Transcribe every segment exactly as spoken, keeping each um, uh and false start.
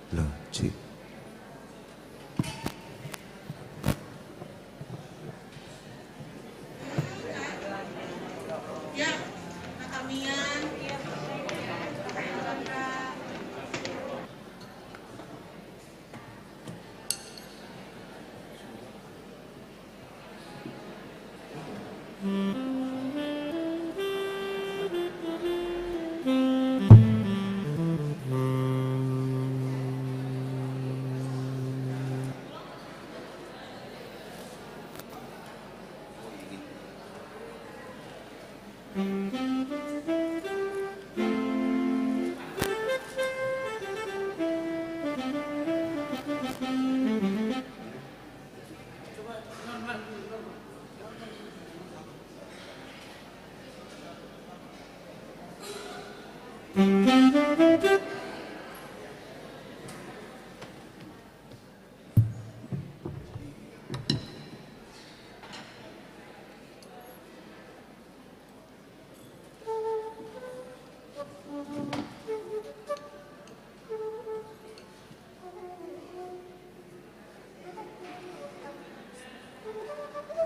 Loci.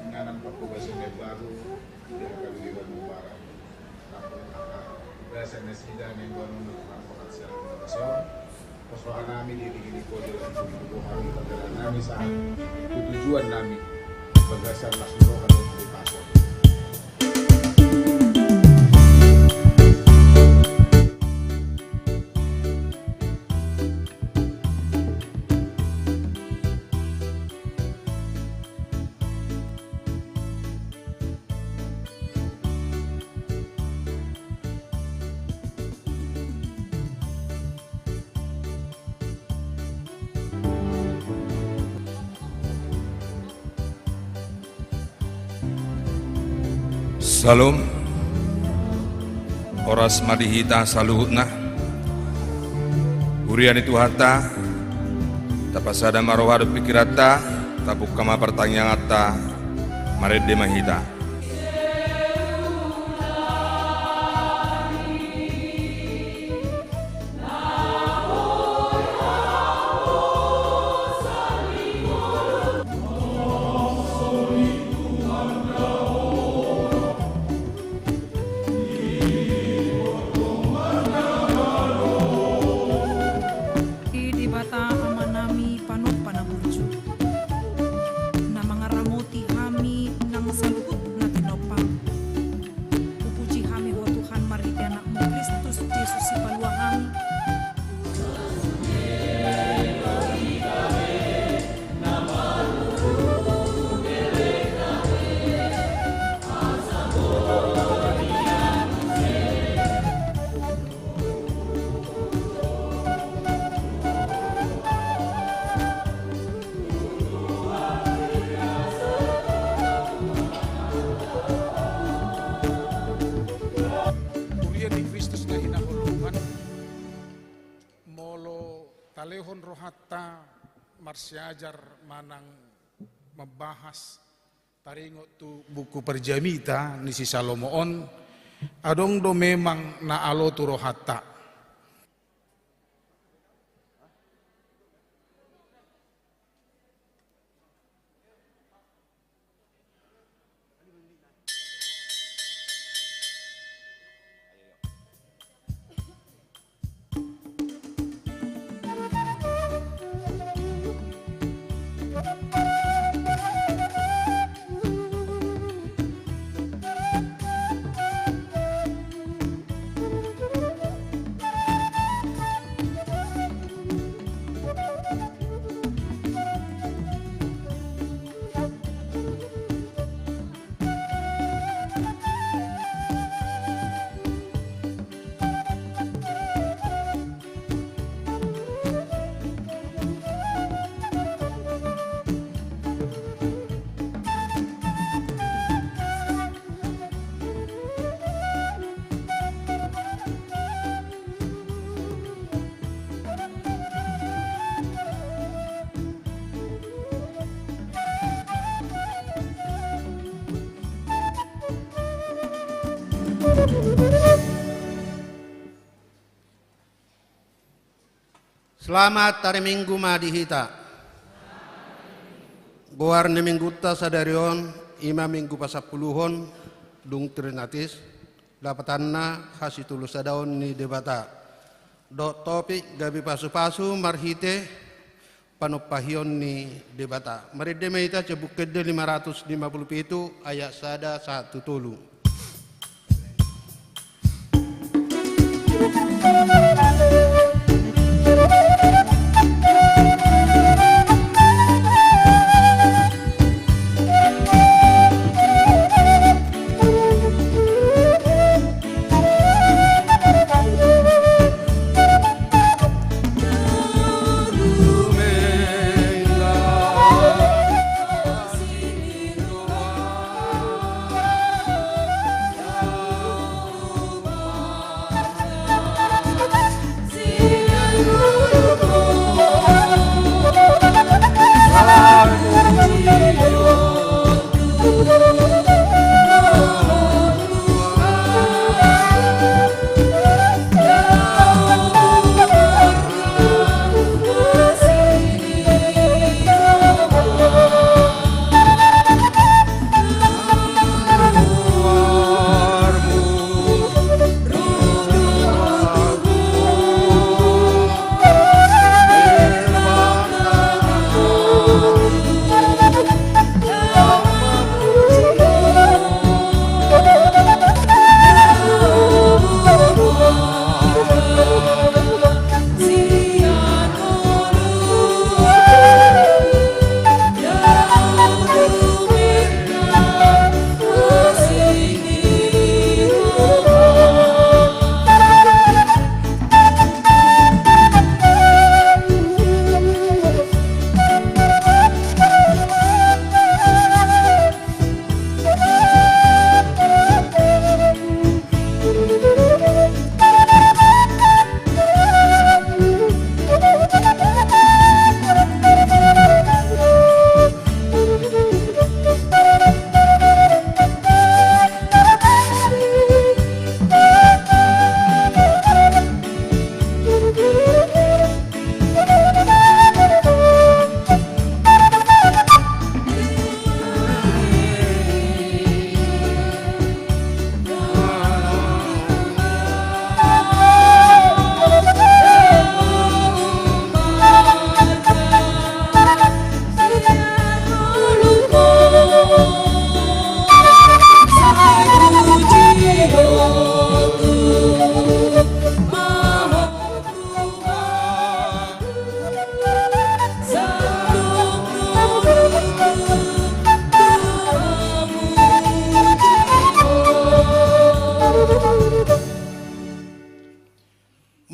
Inganan pangkobasan na baru, di angka dua ribu dua puluh empat. Basa nasida na dua ribu dua puluh empat. Pos roha nami di tingki ni kode, untuk tubuh kami, perjalanan nami sahat tu tujuan nami. Bagasan las ni roha dan di paso. Syalom. Horas ma di hita saluhutna. Huria ni Tuhanta, tapasada ma roha dohot pingkiranta, tabuka ma partangianganta, marende ma hita. Debata Amanami panompa na burju, na mangaramoti hami nang saluhut na tinompa. Hupuji hami Ho Tuhan marhite Anakmu Kristus Jesus Sipalua hami. Huria ni Kristus na hinaholongan, molo talehon rohanta marsiajar manang mambahas taringot tu buku Parjamita ni si Salomo on, adong do memang na alo tu rohanta. Selamat hari Minggu ma di hita. Goar ni minggunta sadari on, i ma minggu pasampuluhon, dung Trinitatis, dapotanna hasitolusadaon ni Debata. Dohot topik gabe pasupasu marhite panumpahion ni Debata. Marende ma hita sian Buku Ende lima ratus lima puluh pitu ayat sada sahat tu tolu.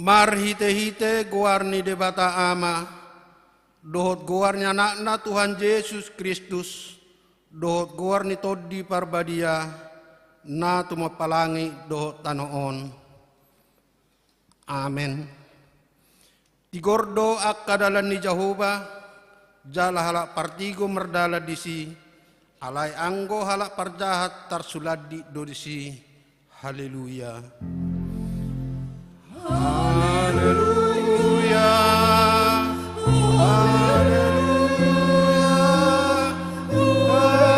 Marhitehite goar ni Debata Ama, dohot goar ni Anakna Tuhan Jesus Kristus, dohot goar ni Tondi Parbadia, na tumompa langit dohot tano on. Amen. Tigor do angka dalan ni Jahowa, jala halak partigor mardalan disi, alai anggo halak parjahat tarsulandit do disi. Haleluya. Haleluya. Haleluya. Haleluya.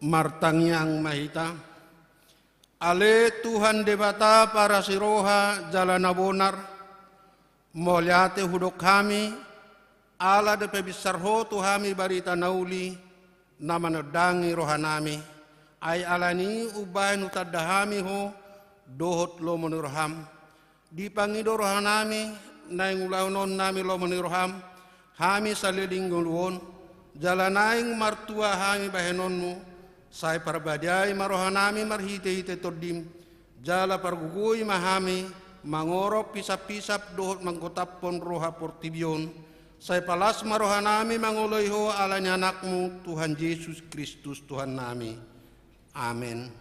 Martangiang ma hita. Ale Tuhan Debata parasi roha jala na bonar, mauliate hudok hami, ala dipabinsar Ho tu hami barita na uli, na manondangi rohanami. Ai alani i umbahen hutanda hami Ho, dohot lomo ni roham. Dipangido rohanami, naeng ulahonon nami lomo ni roham, hami saleleng ngolu on, jala naeng martua hami bahenonmu, sai parbadiai ma rohanami marhitehite Tondim, jala pargogoi ma hami, mangorop hisaphisap dohot manggotaphon roha portibi on, sai palas ma rohanami mangoloi Ho ala ni Anakmu, Tuhan Jesus Kristus Tuhannami. Amen.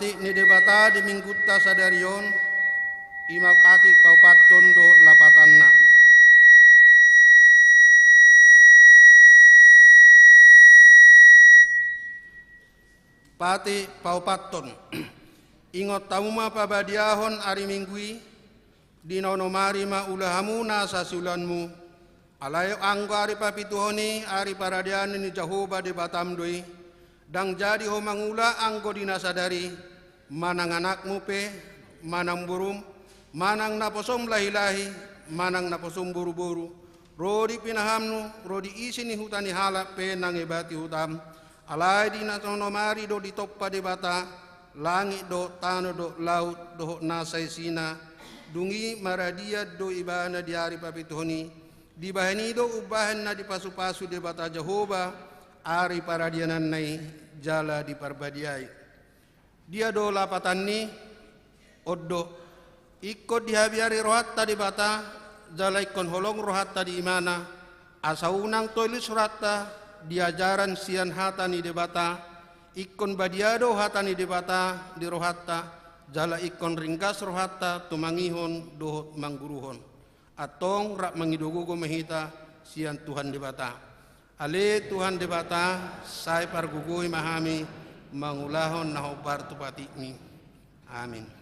Patik ni Debata di minggunta sadari on, i ma patik paopathon dohot lapatanna. Patik paopathon. Ingot hamu ma pabadiahon ari Minggu i, di na onom ari ma ula hamu nasa siulaonmu. Alai anggo ari papituhon i, ari paradianan ni Jahowa Debatam do i. Ndang jadi ho mangula anggo di na sadari, manang anakmu pe, manang borum, manang naposom lahilahi, manang naposom boruboru, ro di pinahanmu, ro di isi ni huta ni halak pe na ngebati hutam. Alai di na onom ari do ditompa Debata langit dohot tano dohot laut dohot nasa isina. Dung i maradian do ibana di ari papituhon i. Dibahen i do umbahen na dipasupasu Debata Jahowa ari paradiananna i jala diparbadiai. Dia do lapatan ni on do. Ingkon dihabiari rohanta Debata, jala ingkon holong rohanta di ibana, asa unang tolus rohanta di ajaran sian hata ni Debata. Ingkon badia do hata ni Debata di rohanta, jala ingkon ringgas rohanta tumangihon dohot mangguruhon. Antong rap mangido gogo ma hita sian Tuhan Debata. Ale Tuhan Debata, sai pargogoi ma hami mangulahon na hombar tu patikmi. Amin.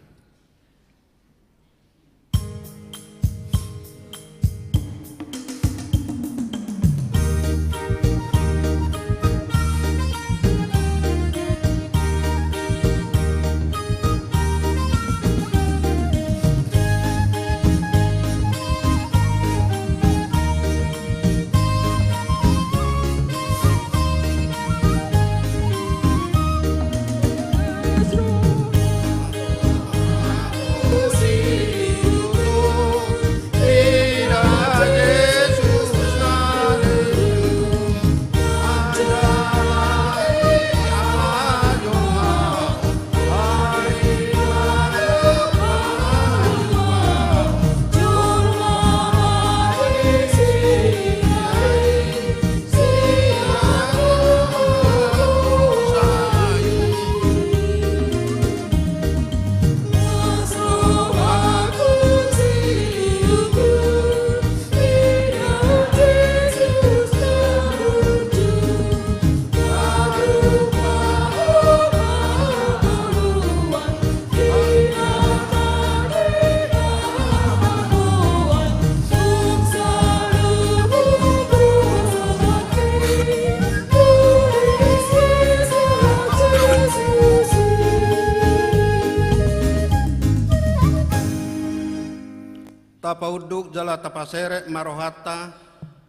Tapaunduk jala tapaserep ma rohanta,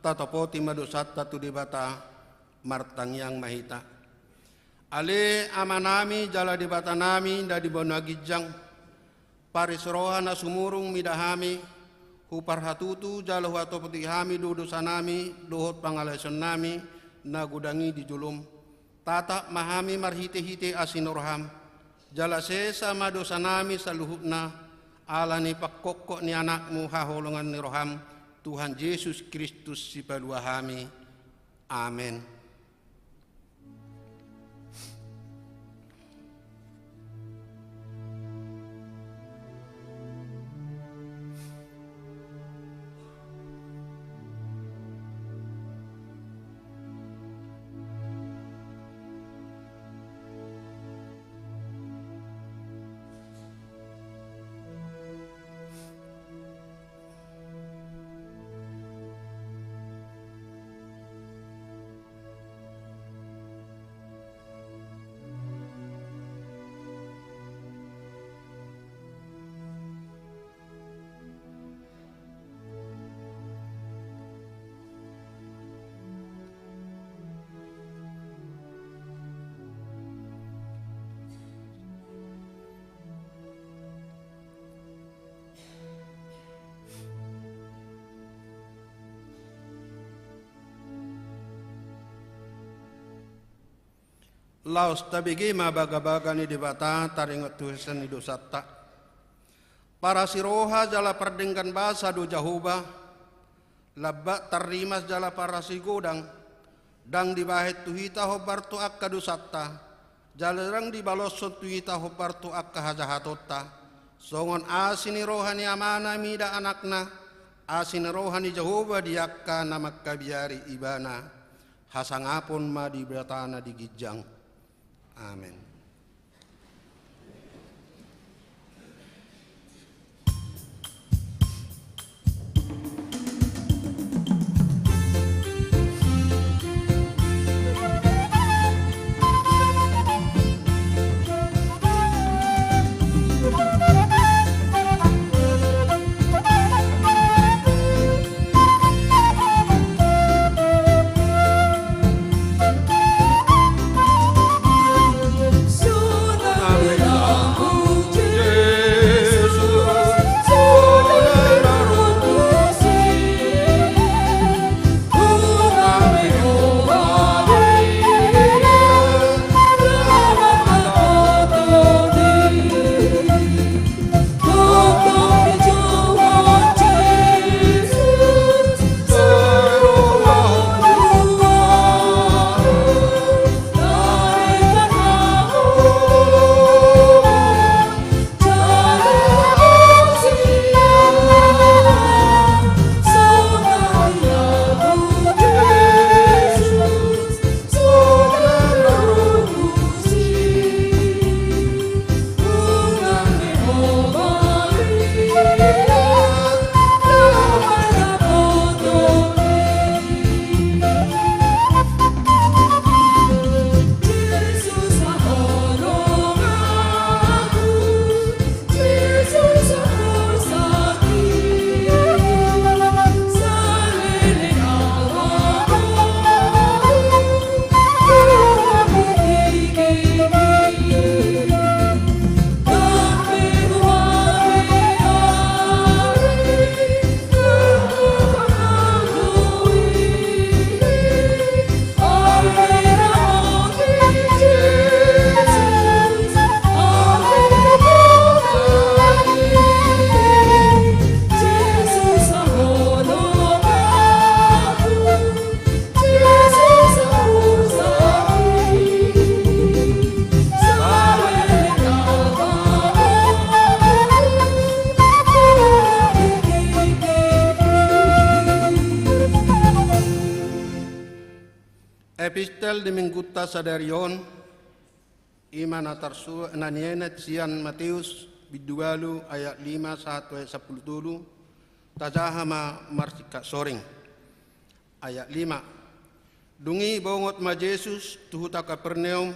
tatopoti ma dosanta tu Debata, martangiang ma hita. Ale Amanami jala Debatanami na di banua ginjang, paris roha na sumurung mida hami, huparhatutu jala huhatopoti hami do dosanami dohot pangalaosionnami na godang i di jolom. Tatap ma hami marhitehite asi ni roham, jala sesa ma dosanami saluhutna, ala ni pangkophop ni Anakmu haholongan ni roham, Tuhan Jesus Kristus Sipalua hami. Amen. Laos tabege ma bagabaga ni Debata taringot tu hesa ni dosanta. Parasi roha jala pardenggan basa do Jahowa, lambat tarrimas jala parasi godang, ndang dibahen tu hita hombar tu angka dosanta, Jala ndang dibaloshon tu hita hombar tu angka hajahatonta, songon asi ni roha ni Amana mida Anakna, asi ni roha ni Jahowa di angka na mangkabiari Ibana. Hasangapon ma Debata na di ginjang. Amen. Epistel di minggunta sadari on, i ma na tarsu-, na nienet sian Mateus, bindu ualu ayat lima sahat tu ayat sampulu tolu, tajaha ma marsingkat soring. Ayat lima. Dung i bongot ma Jesus tu huta Kapernaum,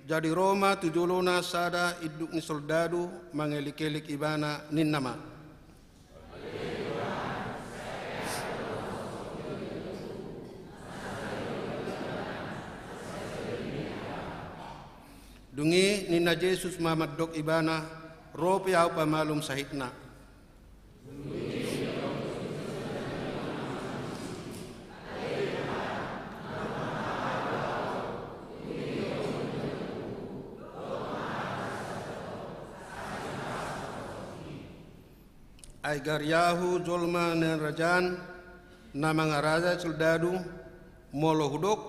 jadi ro ma tu jolona sada induk ni soldadu mangelek-elek Ibana, ninna ma: Dung i ninna Jesus ma mandok ibana: Ro pe Ahu pamalum sahitna. Ai gariahon jolma na niraja, na mangarajai soldadu, molo hudok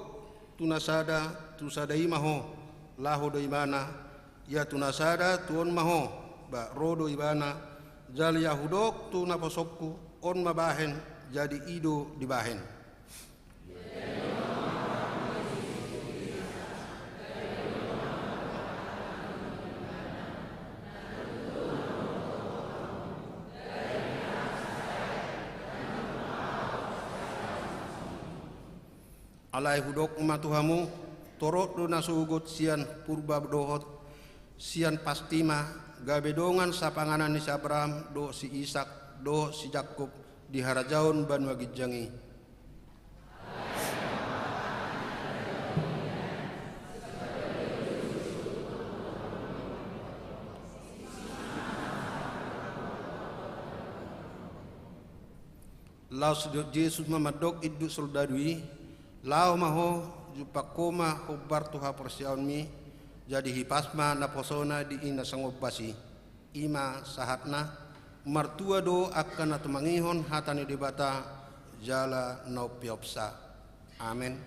tu na sada, tu sada i ma ho, laho do ibana, ia tu na sada, tu on ma ho, ba ro do ibana, jala ia hudok tu naposongku, on ma bahen, jadi i do dibahen. Alai hudok ma tu hamu, torop do na sogot sian purba dohot sian pasti ma, gabe dongan sapanganan ni si Abraham dohot si Isak dohot si Jakkob di harajaon banua ginjang i. Laos didok Jesus ma mandok induk soldadu i: Laho ma ho, jumpang ho ma hombar tu haporseaonmi. Jadi hipas ma naposona di i na songon bas i. I ma sahatna, martua do angka na tumangihon hata ni Debata jala na umpeopsa. Amen.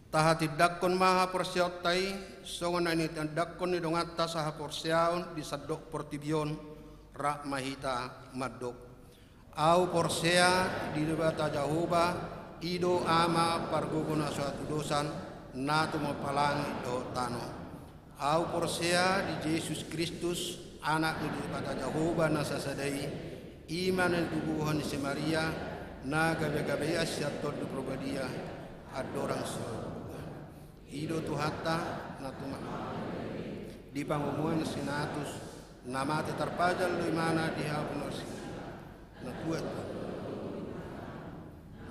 Tahatindangkon ma haporseaonta i, songon na nitindangkon ni donganta sahaporseaon di sandok portibi on, rap ma hita mandok. Ahu porsea di Debata Jahowa, i do Ama pargogo na so hatudosan, na tumompa langit dohot tano. Ahu porsea di Jesus Kristus, Anak ni Debata Jahowa na sasada i, i ma na nitubuhon ni si Maria, na gabe-gabean sian Tondi Parbadia, andorang so I do Tuhanta, na tumang di pangomoan Sinatus, na mate tarpajal do imana di habuan na tuat,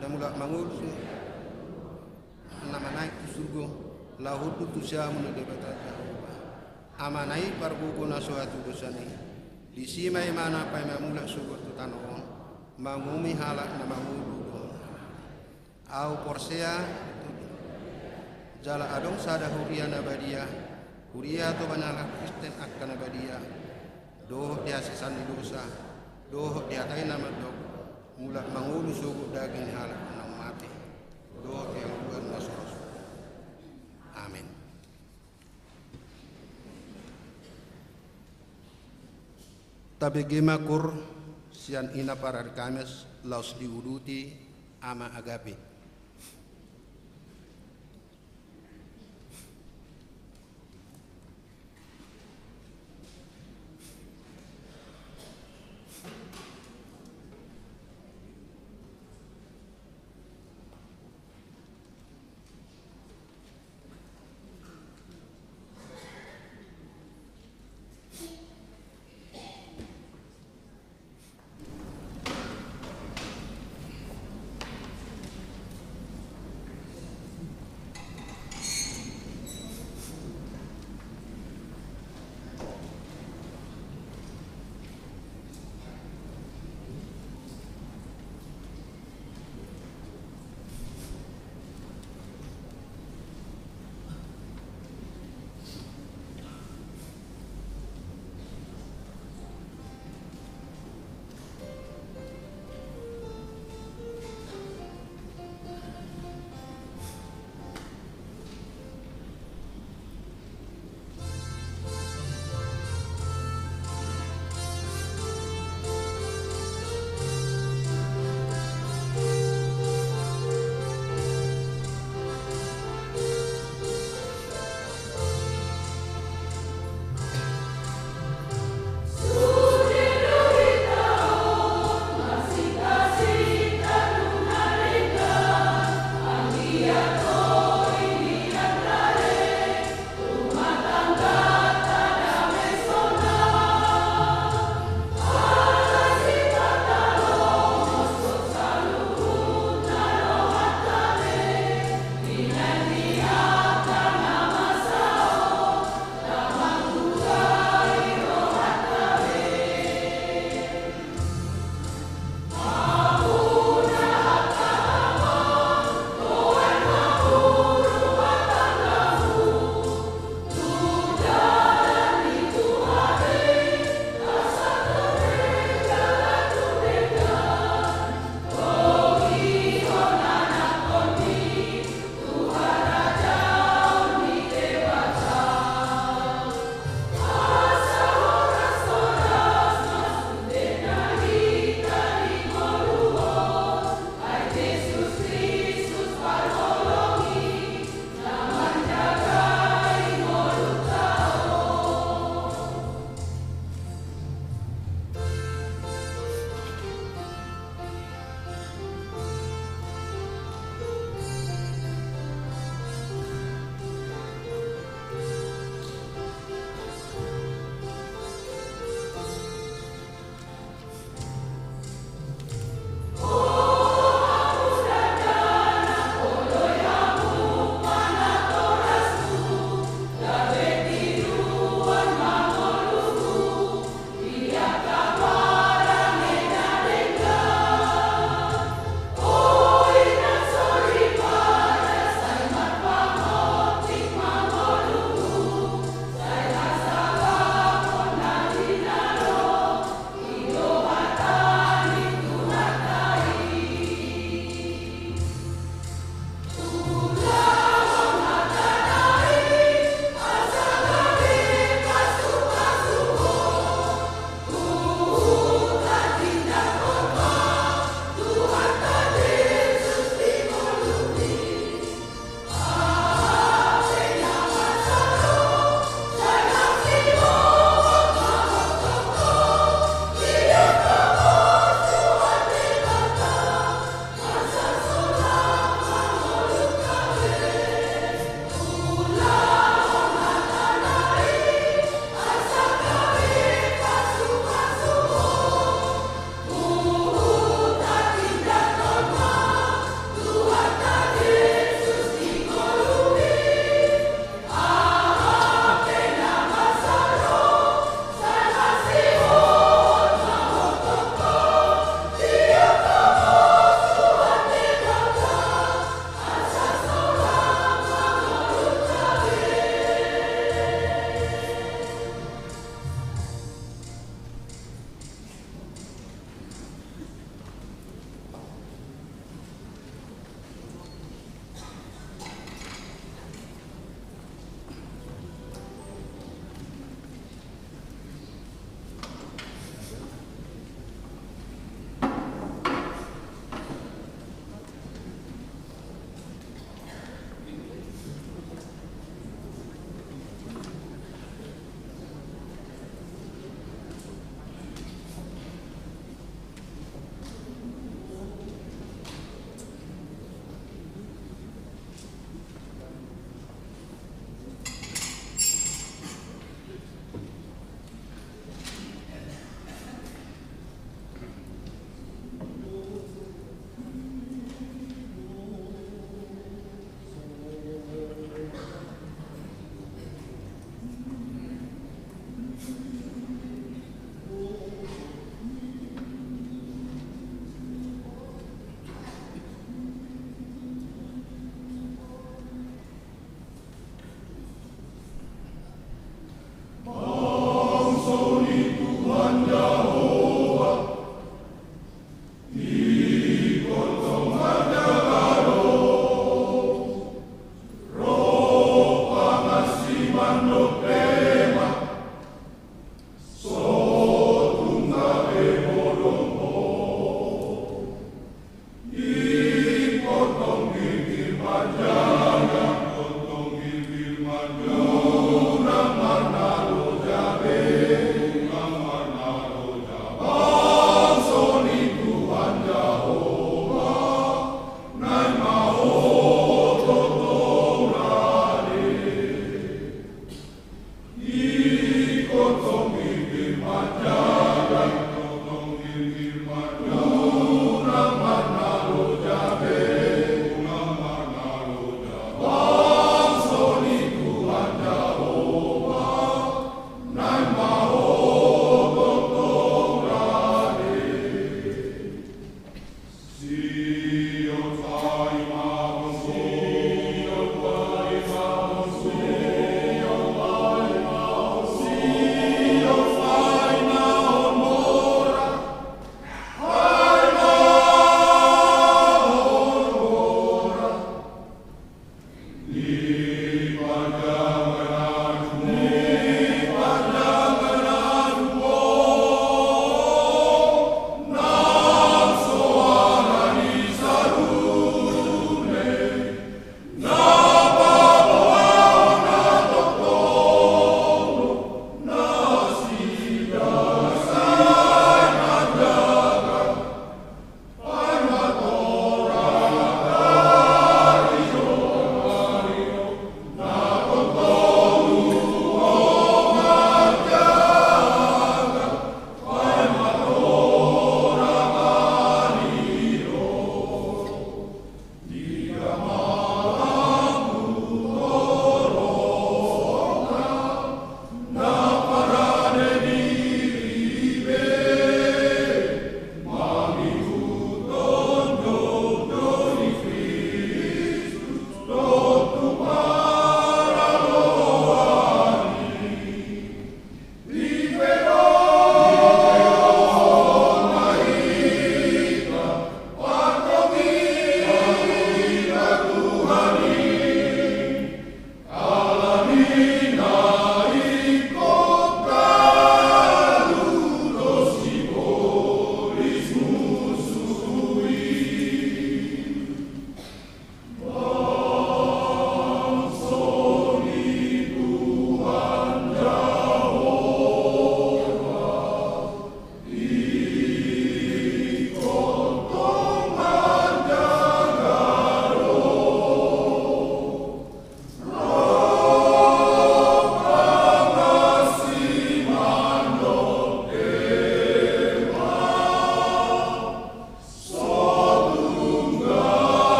na mulak mangolu, na manaek tu surgo, laho hundul tu siamun ni Debata Jahowa. Amana i pargogo na so hatudosan i, disi ma imana paima mulak sogot tu tano on, manguhumi halak na mangolu dohot Ahu porsea, jala adong sada huria na badia, huria toba ni halak Kristen angka na badia, dohot di hasesaan ni dosa, dohot di hata i na mandok, mulak mangolu sogot daging ni halak na mate, dohot di hangoluan na so ro. Amen. Tabege ma kur sian ina parari Kamis laos diuduti Ama Agape.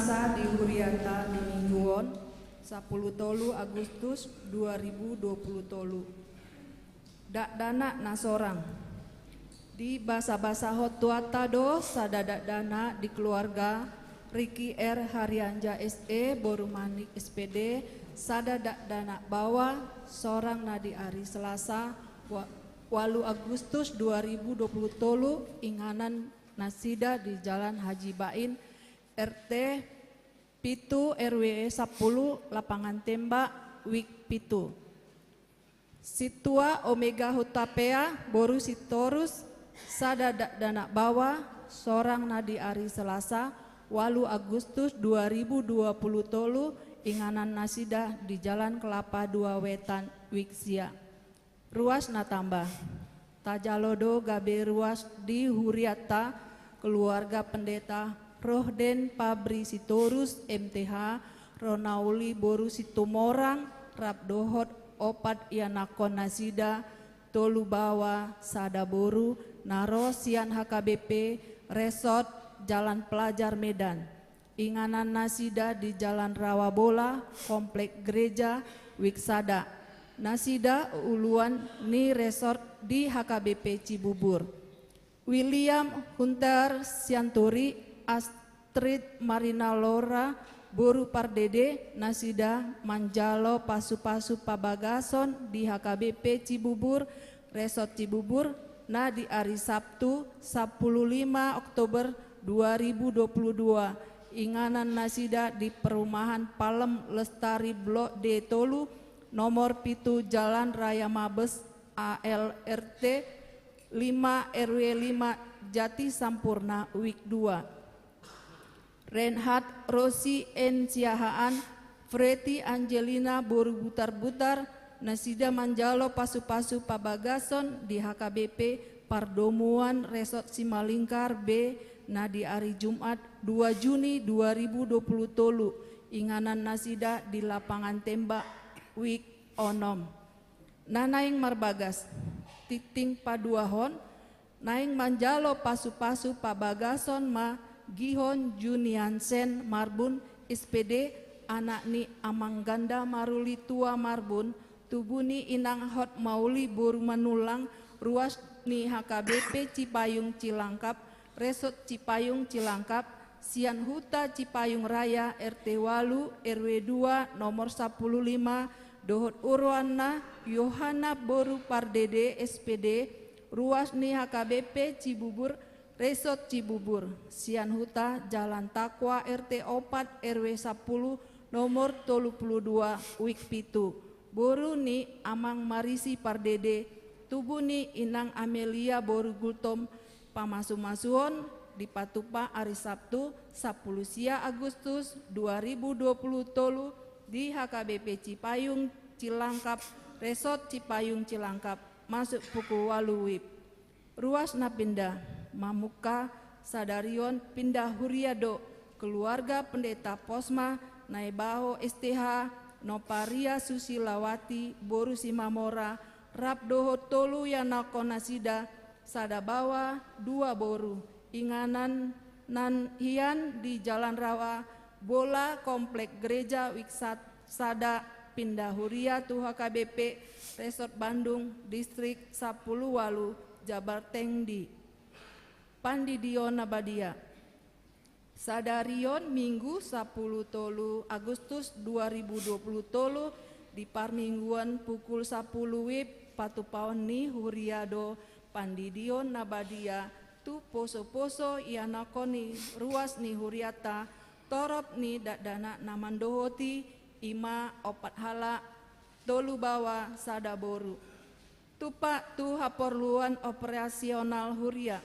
Misa di huriata di minggu on, sapuluh tolu Agustus dua ribu dua puluh tolu. Dakdanak na sorang. Dibasabasahon Tuhanta do sada dakdanak di keluarga Riki R Harianja S E boru Manik S P D, sada dakdanak baoa, sorang na di ari Selasa, wa-, ualu Agustus dua ribu dua puluh tolu, inganan nasida di Jalan Haji Bain, R T pitu, R W sampulu, Lapangan Tembak, WIK pitu. Sintua Omega Hutapea boru Sitorus, sada dakdanak baoa, sorang na di ari Selasa, ualu Agustus dua ribu dua puluh tolu, inganan nasida di Jalan Kelapa dua Wetan, WIK sia. Ruas na tamba. Tajalo do gabe ruas di huriata, keluarga Pendeta Rohden Fabri Sitorus, M T H, Ronauli boru Situmorang, rap dohot opat ianakkon nasida, tolu baoa, sada boru, na ro sian H K B P Resort Jalan Pelajar Medan. Inganan nasida di Jalan Rawa Bola, Komplek Gereja, WIK sada. Nasida uluan ni resort di H K B P Cibubur. William Hunter Sianturi, Astrid Marina Lora, boru Pardede, nasida manjalo pasupasu pabagason di H K B P Cibubur, Resort Cibubur, na di ari Sabtu, sapuluh lima Oktober dua ribu dua puluh dua, inganan nasida di perumahan Palem Lestari Blok D tolu, nomor pitu Jalan Raya Mabes, A L R T lima, R W lima, Jati Sampurna, WIK dua. Reinhard Rosi N Siahaan, Freti Angelina boru Butarbutar, nasida manjalo pasupasu pabagason di H K B P Pardomuan Resort Simalingkar B, na di ari Jumat, dua Juni dua ribu dua puluh tolu, inganan nasida di Lapangan Tembak, WIK onom. Na naeng marbagas, tingting paduahon, naeng manjalo pasupasu pabagason ma Gihon Juniansen Marbun, S P D, anak ni Amang Ganda Maruli Tua Marbun, tubu ni Inang Hot Mauli boru Manullang, ruas ni H K B P Cipayung Cilangkap, Resort Cipayung Cilangkap, sian Huta Cipayung Raya, R T ualu, R W dua, nomor sapuluh lima, dohot uruanna, Yohana boru Pardede, S P D, ruas ni H K B P Cibubur, Resort Cibubur, sian Huta Jalan Takwa, R T opat, R W sapuluh, nomor tolu puluh dua, WIK pitu. Boru ni Amang Marisi Pardede, tubu ni Inang Amelia boru Gultom, pamasumasuon dipatupa ari Sabtu, sapuluh sia Agustus dua ribu dua puluh tolu, di H K B P Cipayung Cilangkap, Resort Cipayung Cilangkap, masuk pukul ualu WIB. Ruas na pinda, mamungka sadari on pinda huria do keluarga Pendeta Posma Naibaho S T H, Noparia Susilawati boru Simamora, rap dohot tolu ianakkon nasida, sada baoa, dua boru, inganan na hian di Jalan Rawa Bola, Komplek Gereja, WIK sat-, sada, pinda huria tu H K B P Resort Bandung, Distrik sapuluh ualu, Jabar Tengdi. Pandidion na badia. Sadari on Minggu sapuluh tolu Agustus dua ribu dua puluh tolu, di parmingguan pukul sapuluh WIB, patupaon ni huria do pandidion na badia tu posoposo ianakkon ni ruas ni huriata, torop ni dakdanak na mandohoti, i ma opat halak, tolu baoa, sada boru. Tumpak tu haporluan operasional huria.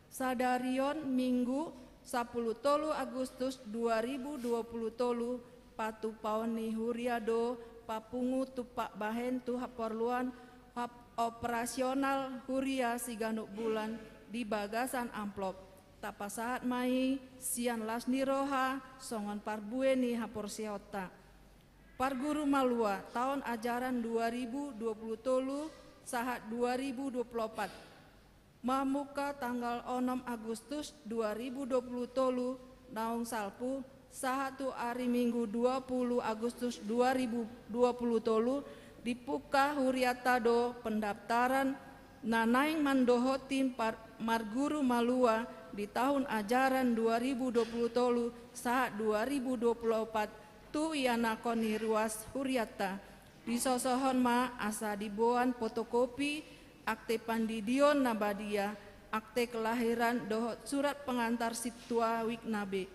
Sadari on Minggu sapuluh tolu Agustus dua ribu dua puluh tolu, patupaon ni huria do papungu tumpak bahen tu haporluan hap-, operasional huria siganup bulan di bagasan amplop. Tapasahat ma i sian las ni roha songon parbue ni haporseaonta. Parguru malua, taon ajaran dua ribu dua puluh tolu sahat dua ribu dua puluh opat. Mamungka tanggal onom Agustus dua ribu dua puluh tolu, naung salpu, Sahat tu ari Minggu dua puluh Agustus dua ribu dua puluh tolu, dipungka hurianta do pendaftaran na naeng mandohoti par-, marguru malua di tahun ajaran dua ribu dua puluh tolu sahat dua ribu dua puluh opat tu ianakhon ni ruas hurianta. Disosohon ma asa diboan fotokopi, akte pandidion na badia, akte kelahiran dohot surat pengantar sintua wijk na be.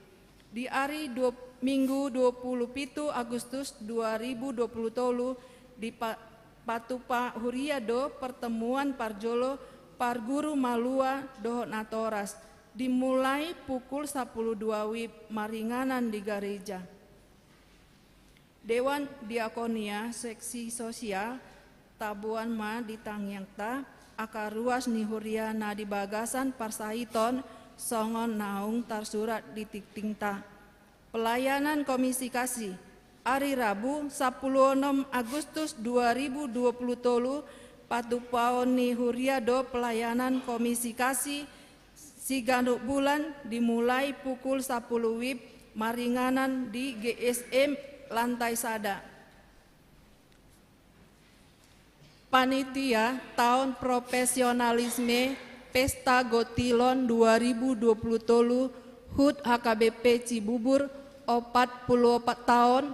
Di ari dua, Minggu dua puluh pitu Agustus dua ribu dua puluh tolu, dipa-, patupa huria do pertemuan parjolo parguru malua dohot natoras, dimulai pukul sapuluh dua wib maringanan di gareja. Dewan Diakonia Seksi Sosial, taboan ma di tangiangta angka ruas ni huria na di bagasan parsahiton songon naung tarsurat di tingtingta. Pelayanan Komisi Kasih, ari Rabu, sapuluh onom Agustus dua ribu dua puluh tolu, patupaon ni huria do pelayanan Komisi Kasih, siganup bulan dimulai pukul sapuluh wib maringanan di G S M lantai sada. Panitia Taon Profesionalisme Pesta Gotilon dua ribu dua puluh tolu, HUT H K B P Cibubur, opat puluh opat taon,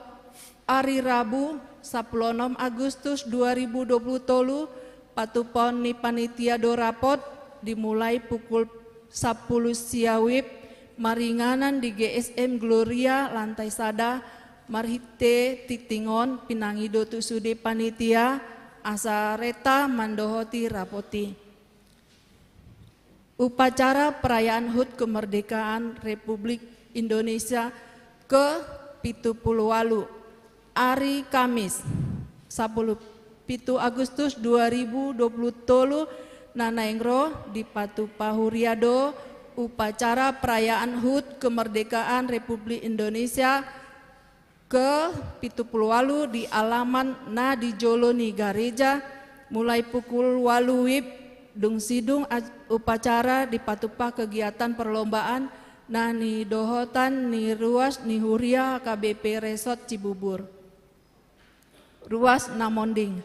ari Rabu, sapuluh onom Agustus dua ribu dua puluh tolu, patupaon ni panitia do rapot, dimulai pukul sapuluh sia wib, maringanan di G S M Gloria, lantai sada, marhite tingting on, pinangido tu sude panitia, asa reta mandohoti rapot i. Upacara perayaan HUT Kemerdekaan Republik Indonesia ke pitu puluh ualu, ari Kamis, sapuluh pitu Agustus dua ribu dua puluh tolu, na naeng ro dipatupa huria do upacara perayaan HUT Kemerdekaan Republik Indonesia ke pitu puluh ualu di alaman na di jolo ni gareja, mulai pukul ualu wib, dung sidung a-, upacara dipatupa kegiatan perlombaan na nidohotan ni ruas ni huria H K B P Resort Cibubur. Ruas na monding.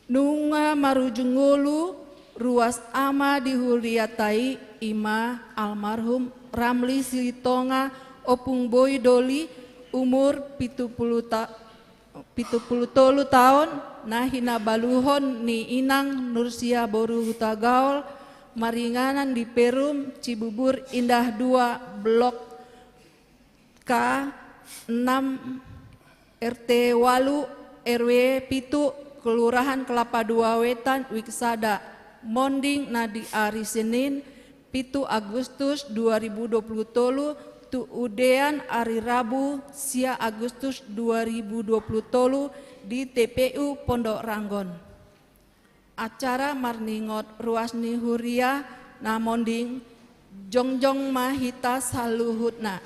Nunga marujung ngolu ruas ama di hurianta i, i ma almarhum Ramli Sitonga Ompung Boi Doli, umur pitu puluh ta-, pitu puluh tolu taon, na hinabaluhon ni inang Nursia boru Hutagaol, maringanan di Perum, Cibubur Indah dua, Blok K enam, R T ualu, R W pitu, Kelurahan Kelapa Dua Wetan, wijk sada, monding na di ari Senin, pitu Agustus dua ribu dua puluh tolu, tu udean ari Rabu, sia Agustus dua ribu dua puluh tolu, di T P U Pondok Ranggon. Acara marningot ruas ni huria na monding, jongjong ma hita saluhutna.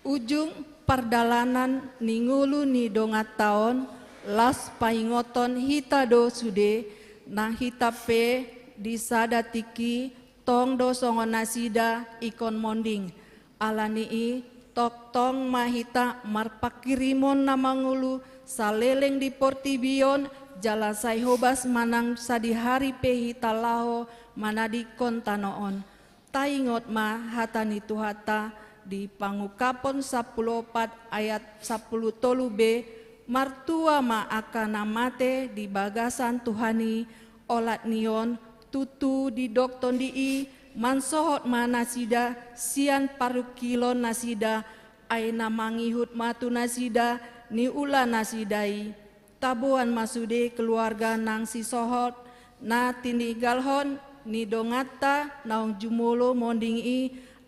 Ujung pardalanan ni ngolu ni donganta on, laos paingothon hita do sude, nang hita pe di sada tingki, tong do songon nasida ingkon monding. Ala ni i, tongtong ma hita marpanghirimon na mangolu saleleng di portibi on, jala sai hobas manang sadihari pe hita laho manadingkon tano on. Taingot ma hata ni Tuhanta di Pangungkapon sampulu opat ayat sampulu tolu b, martua ma angka na mate di bagasan Tuhan i, olat ni on, tutu didok Tondi i, mansohot ma nasida sian parungkilon nasida, ai na mangihut ma tu nasida niula nasida i. Taboan ma sude keluarga nang sisohot na tininggalhon ni donganta naung jumolo monding i,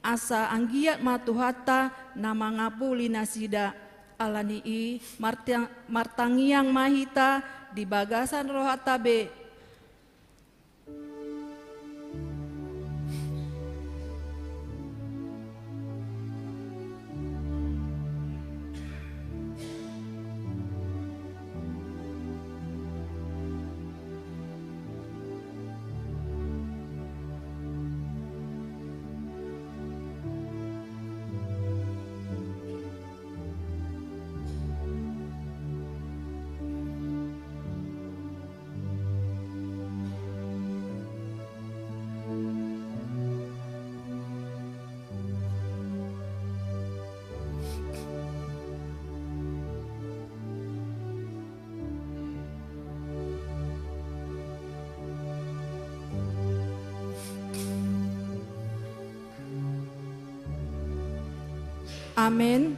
asa anggiat ma Tuhanta na mangapuli nasida. Ala ni i, martiang-, martangiang ma hita di bagasan rohanta be. Amen.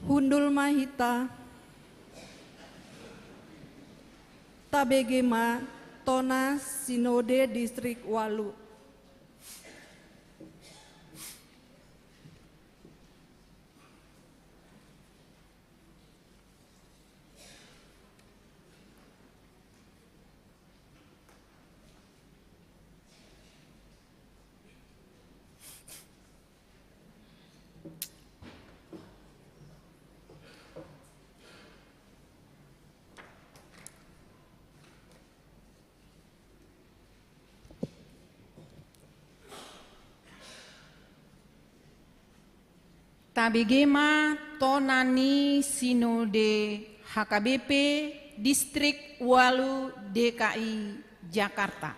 Hundul ma hita. Tabege ma tona Sinode Distrik Ualu. Tabege ma tona ni Sinode H K B P Distrik Ualu D K I Jakarta.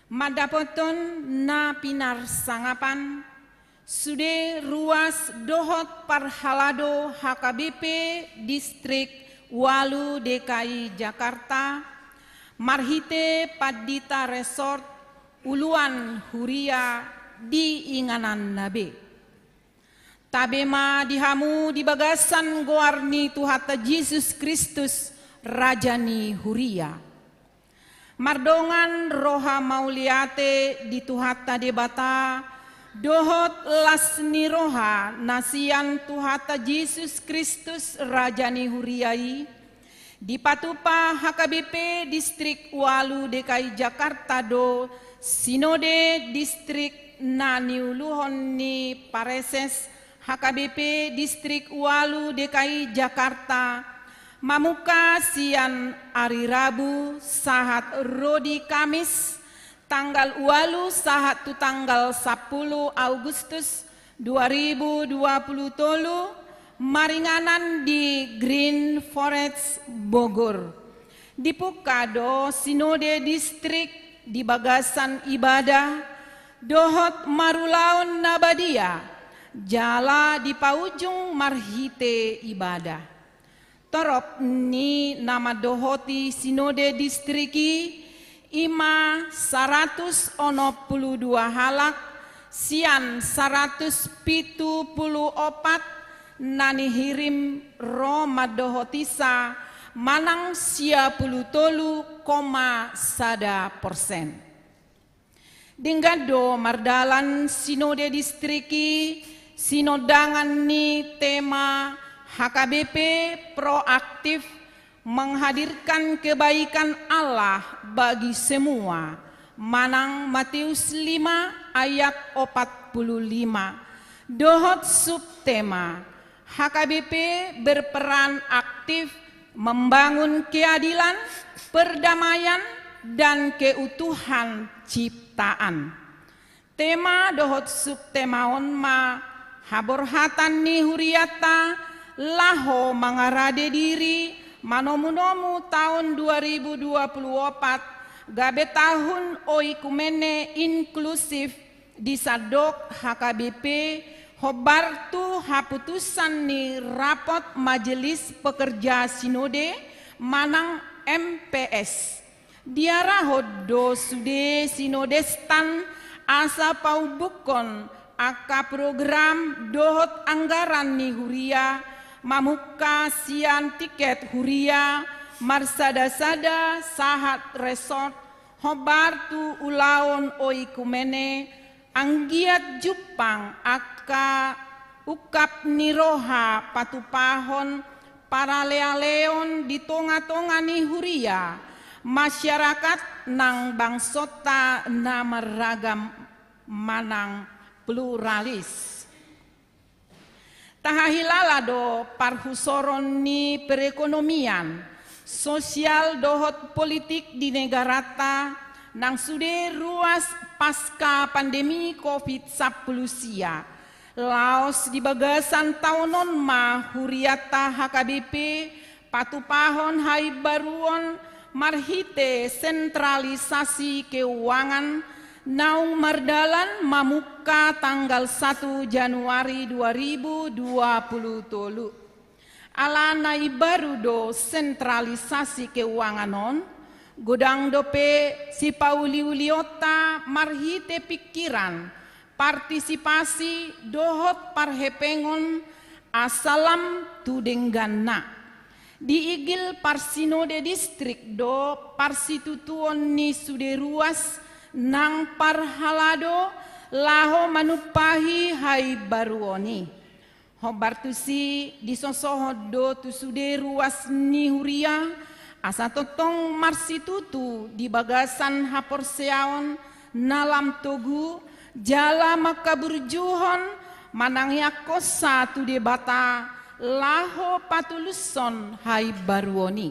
Mandapothon na pinarsangapan, sude ruas dohot parhalado H K B P Distrik Ualu D K I Jakarta, marhite pandita resort, uluan huria di ingananna be. Tabe ma di hamu di bagasan goar ni Tuhanta Jesus Kristus, Raja ni Huria. Mardongan roha mauliate di Tuhanta Debata, dohot las ni roha na sian Tuhanta Jesus Kristus, Raja ni Huria i, dipatupa H K B P Distrik Ualu D K I Jakarta do Sinode Distrik na niuluhon ni Praeses H K B P Distrik Ualu D K I Jakarta, mamungka sian ari Rabu sahat ro di Kamis, tanggal ualu sahat tu tanggal sampulu Agustus dua ribu dua puluh tolu, maringanan di Green Forest Bogor. Dipungka do Sinode Distrik di bagasan ibadah dohot marulaon na badia, jala dipaujung marhite ibadah. Torop ni na mandohoti Sinode Distrik i, i ma saratus onom pulu dua halak sian saratus pitu pulu opat na nihirim ro mandohotisa, manang sia pulu tolu koma sada persen. Denggan do mardalan Sinode Distrik i, sinondangan ni tema H K B P proaktif, menghadirkan kebaikan Allah bagi semua, manang Matius lima ayat opat pulu lima, dohot subtema, H K B P berperan aktif membangun keadilan, perdamaian, dan keutuhan ciptaan. Tema dohot subtema on ma haborhatan ni hurianta laho mangarade diri Manomunomu taon dua ribu dua puluh opat gabe tahun oikumene inklusif di sandok H K B P, hombar tu haputusan ni rapot Majelis Pekerja Sinode manang M P S. Diarahon do sude sinodestan asa paumbukkon angka program dohot anggaran ni huria, mamungka sian tiket huria, marsadasada sahat resort, hombar tu ulaon oikumene, anggiat jumpang angka ungkap ni roha patupahon paralealeon di tongatonga ni huria, masyarakat nang bangsonta na marragam manang pluralis. Tahahilala do parhusoron ni perekonomian, sosial dohot politik di negaranta nang sude ruas pasca pandemi covid sampulu sia. Laos di bagasan taon on ma hurianta H K B P patupahon haimbaruon marhite sentralisasi keuangan naung mardalan mamungka tanggal satu Januari dua ribu dua puluh tolu. Ala na imbaru do sentralisasi keuangan on, godang dope sipauliulionta marhite pingkiran, partisipasi dohot parhepengon asa lam tu dengganna. Diigil parsinode distrik do parsitutuon ni sude ruas nang parhalado laho manumpahi haimbaruon i. Hombar tusi disosohon do tu sude ruas ni huria asa tongtong marsitutu di bagasan haporseaon na lam togu jala mangkaburjuhon manangiangkonsa tu Debata laho patulushon haimbaruon i.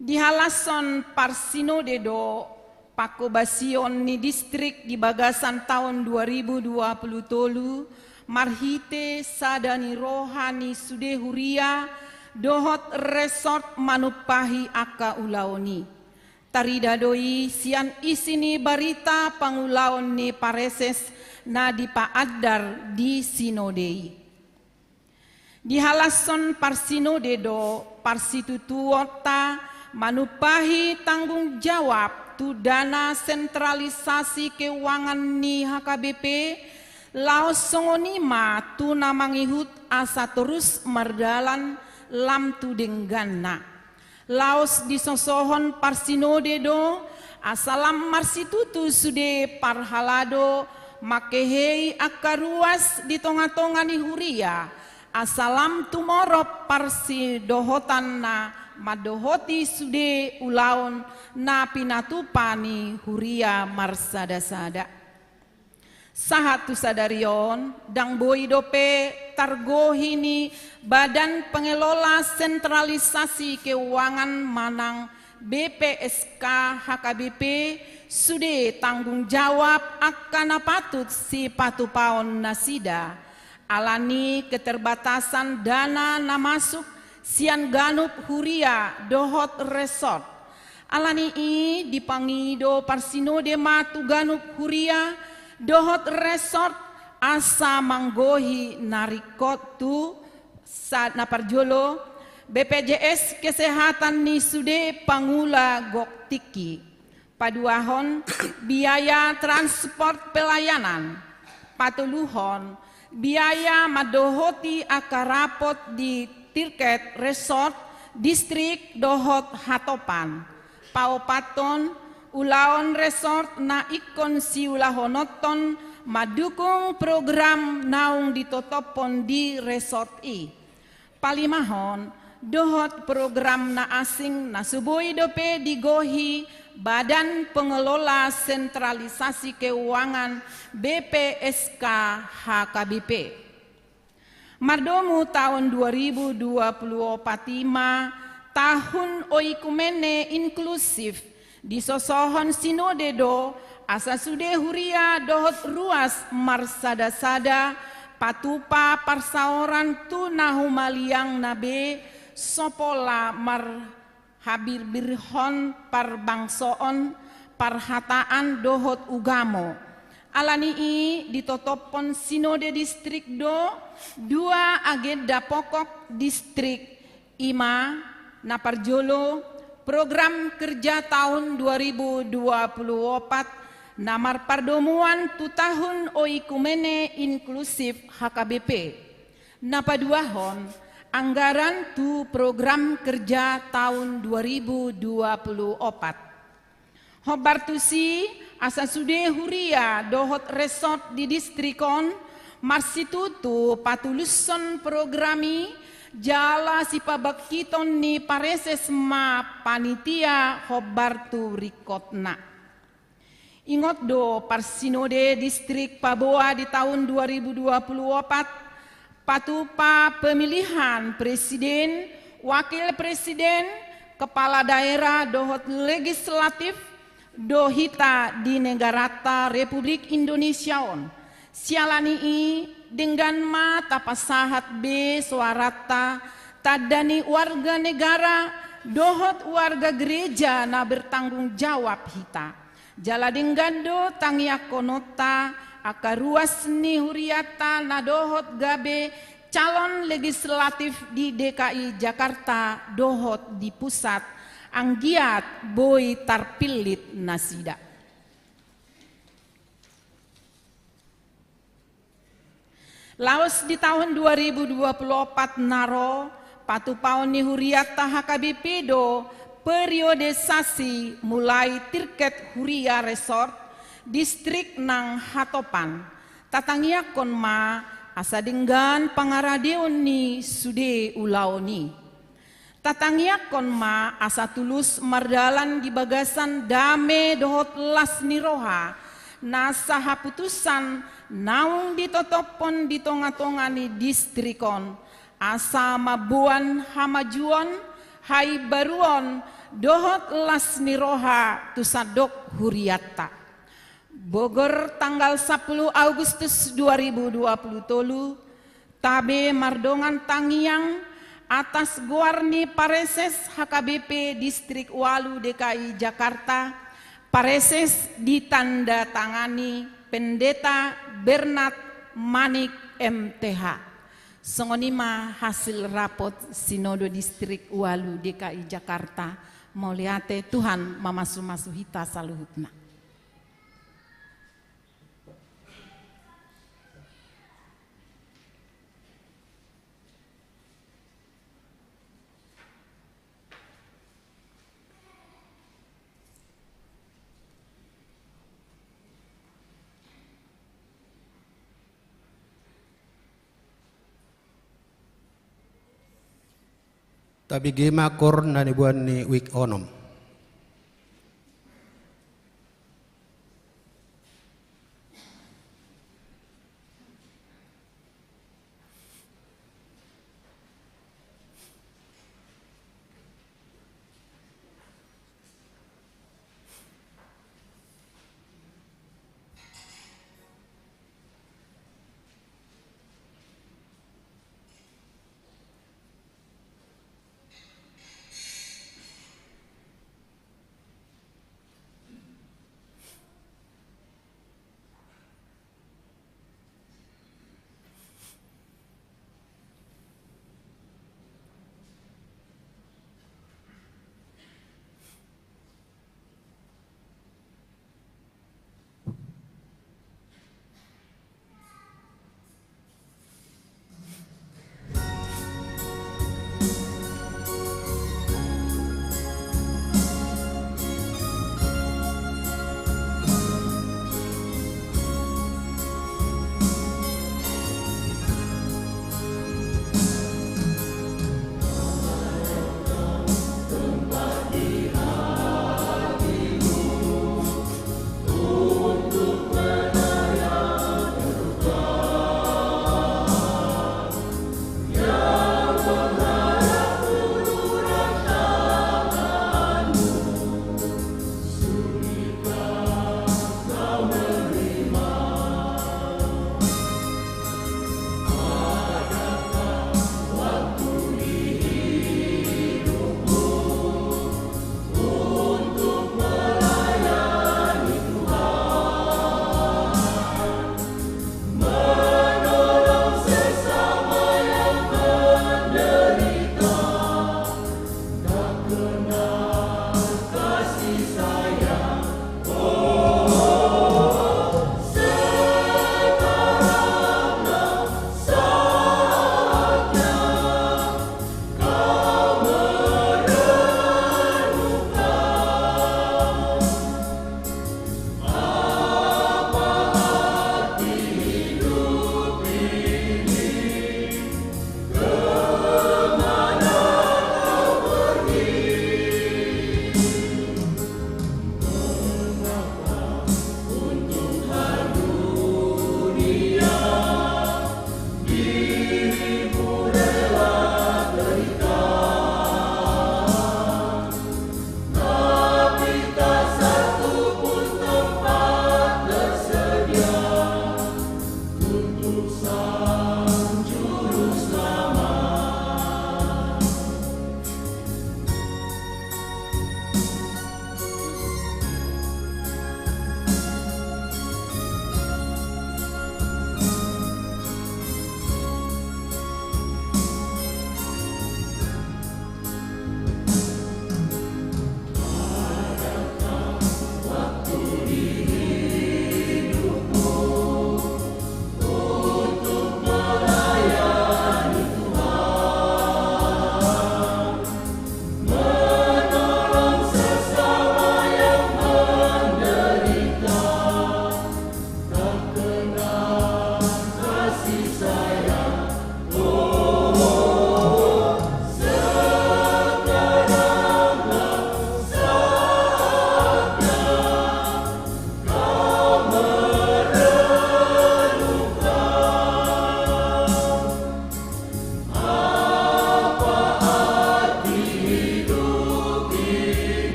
Dihalashon parsinode do pangkobasion ni distrik di bagasan taon dua ribu dua puluh tolu marhite sada ni roha ni sude huria dohot resort manumpahi angka ulaon i. Tarida do i sian isi ni barita pangulaon ni pareses na dipaandar di sinode i. Dihalashon parsinode do parsitutuonta manumpahi tanggung jawab tu dana sentralisasi keuangan ni H K B P, laos songon i ma tu na mangihut asa torus mardalan lam tu dengganna. Laos disosohon parsinode do asa lam marsitutu sude parhalado mangkehei angka ruas di tongatonga ni huria, asa lam tumorop parsidohotanna mandohoti sude ulaon na pinatupa ni huria marsadasada. Sahat tu sadari on, ndang boi dope targohi ni Badan Pengelola Sentralisasi Keuangan manang B P S K H K B P sude tanggung jawab angka na patut sipatupaon nasida, ala ni keterbatasan dana na masuk sian ganup huria dohot resort. Ala ni i dipangido parsinode ma tu ganup huria dohot resort asa manggohi na ringkot tu sa-, na parjolo, B P J S Kesehatan ni sude pangula gok tingki. Paduahon, biaya transport pelayanan. Patoluhon, biaya mandohoti angka rapot di tiket resort, distrik dohot hatopan. Paopathon, ulaon resort na ingkon siulahononhon mandukung program naung ditotophon di resort i. Palimahon, dohot program na asing na so boi dope digohi Badan Pengelola Sentralisasi Keuangan B P S K H K B P. Mardomu taon dua ribu dua puluh opat i ma tahun oikumene inklusif, disosohon sinode do asa sude huria dohot ruas marsadasada Patupa parsaoran tu na humaliangna be, so pola marhabirbirhon parbangsoon, parhataan dohot ugamo. Ala ni i ditotophon Sinode Distrik do dua agenda pokok distrik, i ma, na parjolo, program kerja tahun dua ribu dua puluh opat na marpardomuan tu tahun oikumene inklusif H K B P. Na paduahon, anggaran tu program kerja tahun dua ribu dua puluh opat. Hombar tusi, asa sude huria dohot resort di distrik on marsitutu patulushon program i jala sipabangkiton ni pareses ma panitia hombar tu ringkotna. Ingot do parsinode distrik paboa di tahun dua ribu dua puluh opat, patupa pemilihan presiden, wakil presiden, kepala daerah dohot legislatif do hita di negaranta Republik Indonesia on. Siala ni i, denggan ma tapasahat be soaranta, tanda ni warga negara dohot warga gereja na bertanggung jawab hita. Jala denggan do tangiangkononta angka ruas ni hurianta na dohot gabe calon legislatif di D K I Jakarta dohot di pusat, anggiat boi tarpillit nasida. Laos di tahun dua ribu dua puluh opat na ro, patupaon ni hurianta H K B P do periodisasi mulai tingkat huria resort, distrik nang hatopan. Tatangiangkon ma asa denggan pangaradeon ni sude ulaon i. Tatangiangkon ma asa tulus mardalan di bagasan dame dohot las ni roha, nasa haputusan naung ditotophon di tonga-tonga ni distrik on, asa mamboan hamajuon, haimbaruon, dohot las ni roha tu sandok hurianta. Bogor, tanggal sampulu Agustus dua ribu dua puluh tolu, tabe mardongan tangiang atas goar ni pareses H K B P Distrik Ualu D K I Jakarta, pareses ditandatangani Pendeta Bernard Manik M T H. Songon i ma hasil rapot Sinodo Distrik Ualu D K I Jakarta. Mauliate, Tuhan mamasu-masu hita saluhutna. Tabege ma koor na niboan ni wijk onom.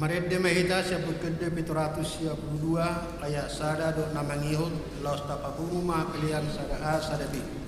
Marende ma hita sian Buku Ende pitu ratus sia pulu dua, ayat sada dohot na mangihut, laos tapapungu ma pelean sada A sada B.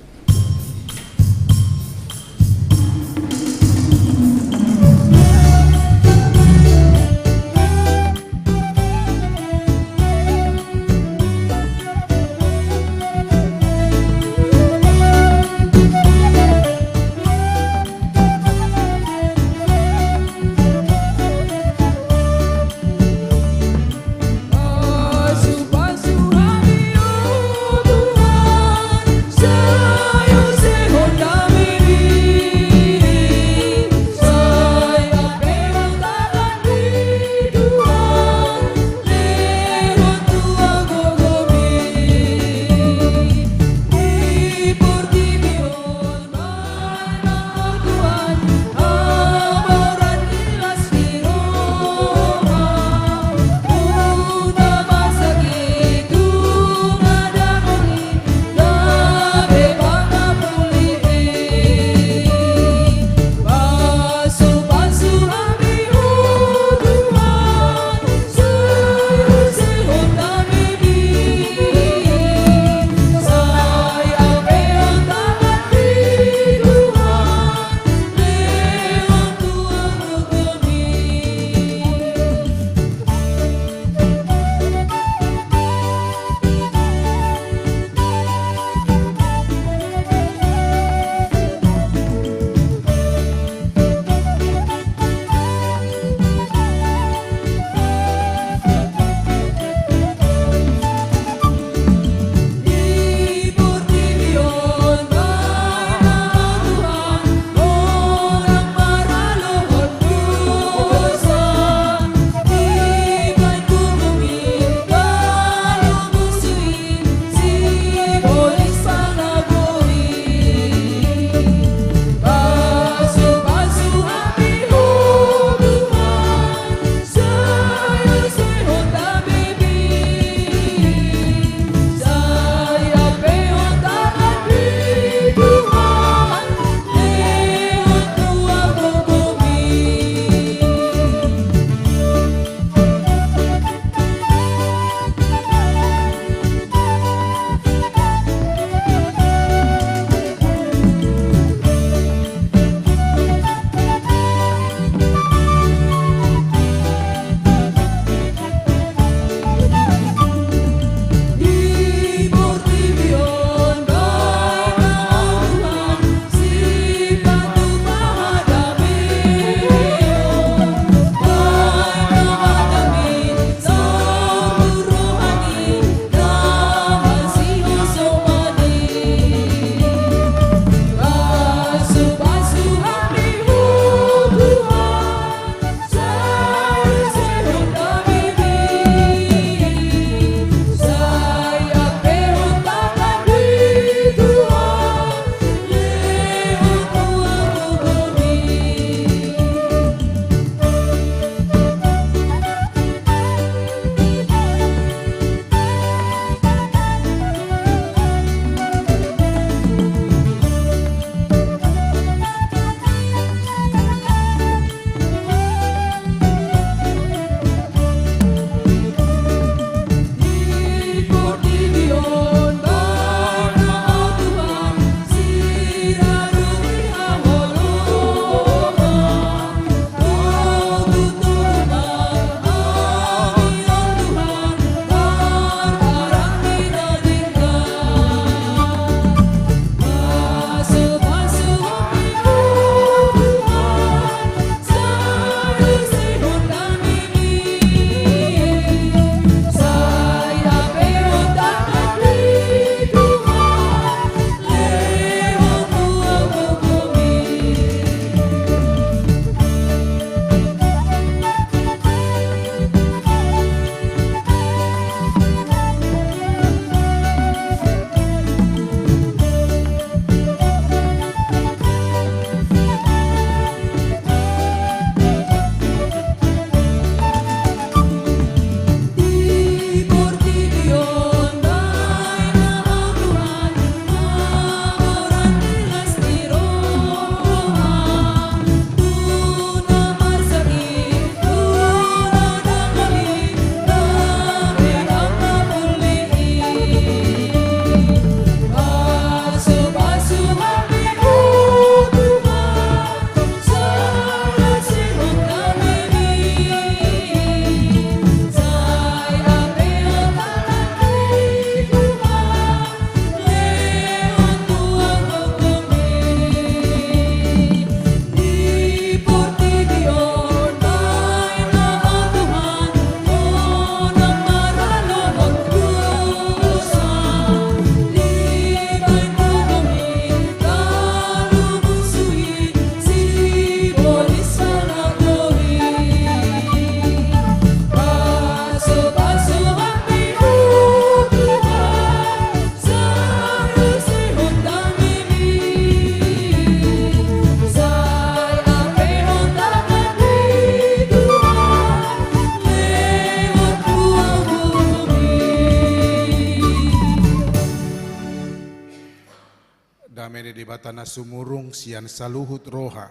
Debata na sumurung sian saluhut roha,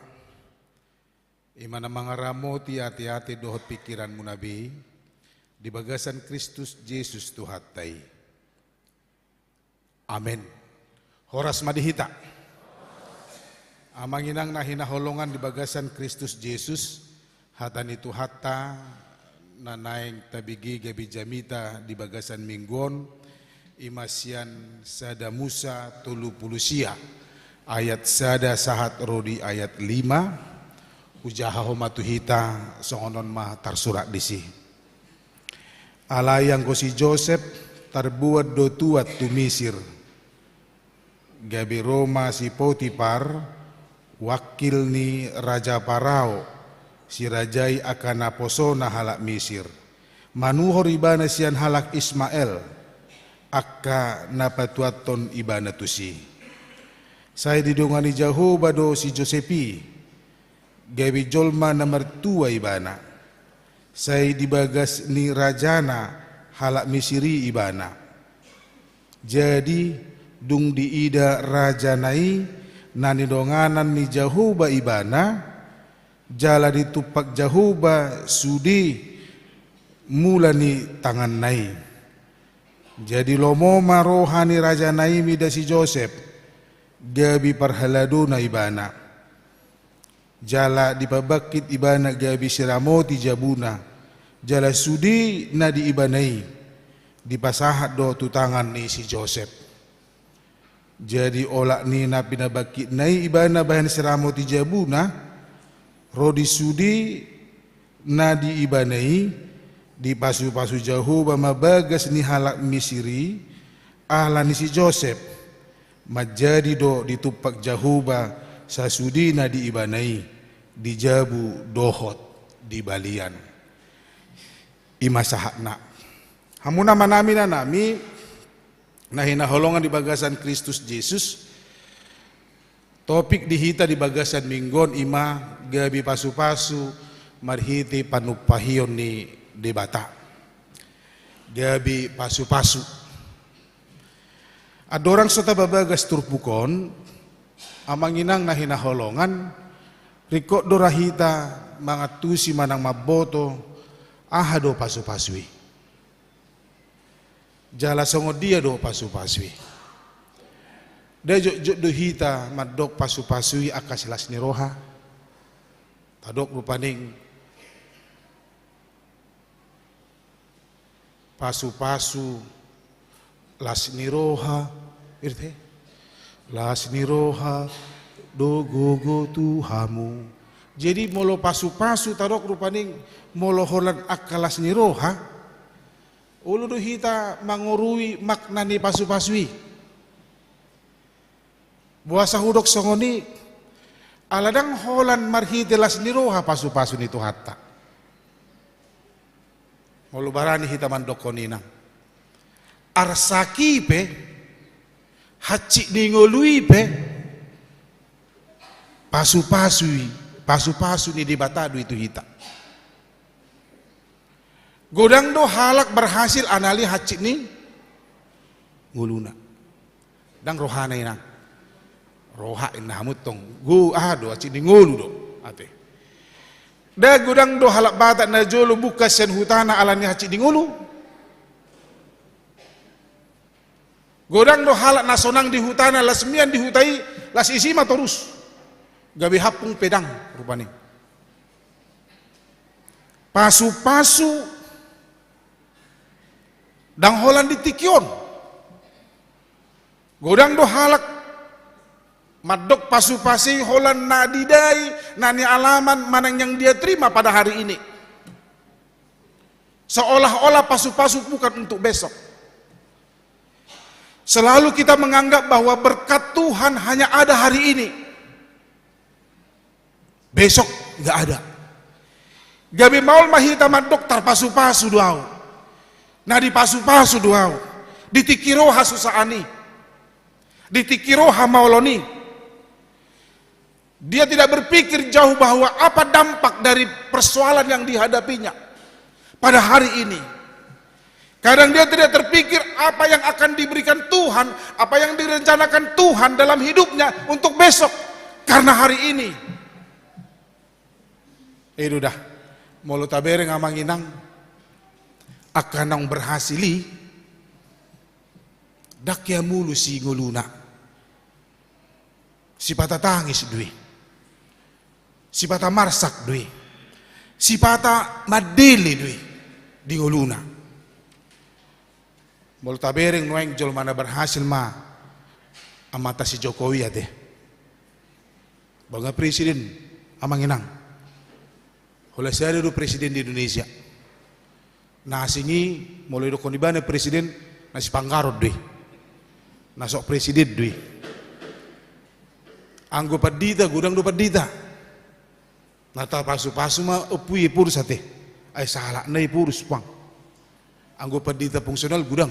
i ma na mangaramoti ateate dohot pingkiranmuna be, di bagasan Kristus Jesus Tuhanta i. Amen. Horas ma di hita. Amang inang na hinaholongan di bagasan Kristus Jesus, hata ni Tuhanta na naeng tabege gabe jamita di bagasan minggu on, i ma sian Sada Musa tolu pulu sia, ayat sada sahat ro di ayat lima. Hujahahon ma tu hita, songon on ma tarsurat disi. Alai anggo si Josep tarboan do tuat tu Misir. Gabe ro ma si Potipar, wangkil ni Raja Parao, sirajai angka naposona halak Misir. Manuhor ibana sian halak Ismael, angka na patuathon ibana tusi. Sai didongani Jahowa do si Josep i, gabe jolma na martua ibana. Sai di bagas ni rajana halak Misir i ibana. Jadi, dung diida rajana i na nidonganan ni Jahowa ibana, jala ditumpak Jahowa sude mula ni tanganna i. Jadi lomo ma roha ni rajana i mida si Josep, gabe parhaladona ibana. Jala dipabangkit ibana gabe siramoti jabuna, jala sude na di ibana i dipasahat do tu tangan ni si Josep. Jadi olat ni na pinabangkitna i ibana bahen siramoti jabuna, ro di sude na di ibana i, dipasupasu Jahowa ma bagas ni halak Misir i, ala ni si Josep, manjadi do ditumpak Jahowa sasude na di ibana i, di jabu dohot di balian. I ma sahatna. Hamu amanami, inanami, na hinaholongan di bagasan Kristus Jesus, topik di hita di bagasan minggu on i ma gabe pasupasu marhite panumpahion ni Debata. Gabe pasupasu. Andorang so tapabagas turpuk on, amang inang na hinaholongan, ringkot do ra hita mangantusi manang mamboto aha do pasupasu i. Jala songon dia do pasupasu i? Nda jotjot do hita mandok pasupasu i angka silas ni roha. Tadok rupani pasupasu las ni roha, erte? Las ni roha do gogo tu hamu. Jadi molo pasupasu tadok rupani, molo holan angka las ni roha, olo do hita mangorui makna ni pasupasu i. Boasa hudok songon i? Ala ndang holan marhite las ni roha pasupasu ni Tuhanta. Molo barani hita mandokkon i, inang, arsak i pe, hansit ni ngolu i pe, pasupasu i, pasupasu ni Debata do i tu hita. Godang do halak berhasil ala ni hansit ni ngoluna. Ndang rohana, inang. Roha inna hamu tong. Go, aha do, hansit ni ngolu do. Ate. Nda godang do halak Batak na jolo bungkas sian hutana ala ni hansit ni ngolu. Godang do halak na sonang di hutana, las mian di huta i, las isi ma torus. Gabe hampung pe ndang rupani. Pasupasu ndang holan di tingki on. Godang do halak mandok pasupasu i holan na didai, na nialaman, manang yang dia terima pada hari ini. Seolah-olah pasupasu bukan untuk besok. Selalu kita menganggap bahwa berkat Tuhan hanya ada hari ini. Besok nggak ada. Gabe maol ma hita mandok tarpasupasu do ahu. Na dipasupasu do ahu. Di tingki ro hasusaan i. Di tingki ro hamaolon i. Dia tidak berpikir jauh bahwa apa dampak dari persoalan yang dihadapinya pada hari ini. Kadang dia tidak terpikir apa yang akan diberikan Tuhan, apa yang direncanakan Tuhan dalam hidupnya untuk besok. Karena hari ini. Eh, sudah. Molo tabereng amang inang, angka naung berhasil i, ndang hea mulus i ngoluna. Sipata tangis do i. Sipata marsak do i. Sipata mandele do i di ngoluna. Molo tabereng nuaeng jolma na berhasil ma amanta si Jokowi ate. Baga presiden, amang inang. Holan sada do presiden di Indonesia. Na asing i, molo idokkon ibana presiden, na sipanggaron do i. Na sok presiden do i. Anggo pandita, godang do pandita. Na tarpasupasu ma ompu i Epurus ate. Ai sahalakna Epurus, pang. Anggo pandita fungsional godang.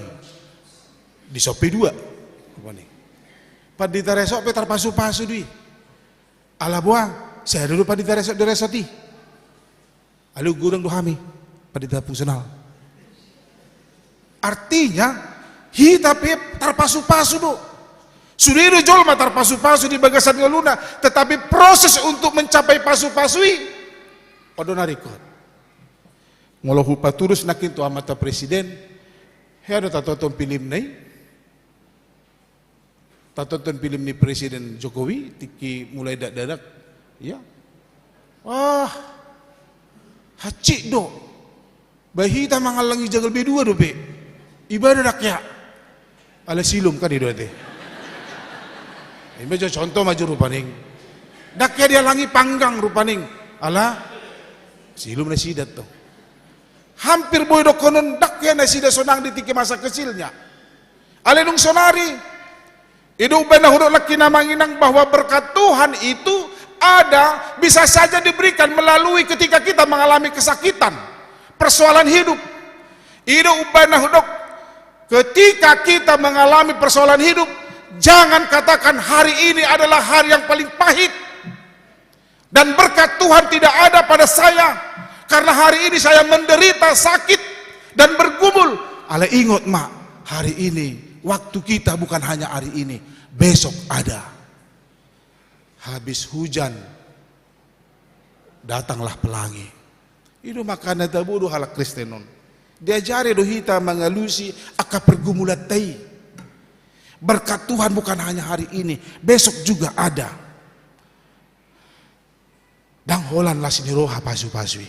Di Resort pe dua. Pandita Resort pe tarpasupasu do i. Ala boha, sada do pandita Resort di Resort i. Alai godang do hami pandita fungsional. Artinya, hita pe tarpasupasu do. Sude do jolma tarpasupasu di bagasan ngoluna, tetapi proses untuk mencapai pasupasu i, on do na ringkot. Molo hupaturus nangkin tu amanta presiden, hea do tatonton filmna i. Tatonton film ni Presiden Jokowi, tingki mulai dakdanak, ya. Wah, hansit do. Ba hita mangallangi janggal B dua dope. Ibana ndang hea. Ala silom kan i do ate. Ima jo contoh ma jo rupani. Ndang hea diallangi panggang rupani. Ala silom nasida do. Hampir boi dohonon ndang hea nasida sonang di tingki masa kecilnya. Alai dung sonari, i do umbahen na hudok nangkin amang inang bahwa berkat Tuhan itu ada, bisa saja diberikan melalui ketika kita mengalami kesakitan, persoalan hidup. I do umbahen na hudok, ketika kita mengalami persoalan hidup, jangan katakan hari ini adalah hari yang paling pahit. Dan berkat Tuhan tidak ada pada saya, karena hari ini saya menderita, sakit, dan bergumul. Alai ingot ma, hari ini, waktu kita bukan hanya hari ini, besok ada. Habis hujan, datanglah pelangi. I do makana tabo do halak Kristen on. Diajari do hita mangalusi angka pergumulanta i. Berkat Tuhan bukan hanya hari ini, besok juga ada. Ndang holan las ni roha pasupasu i.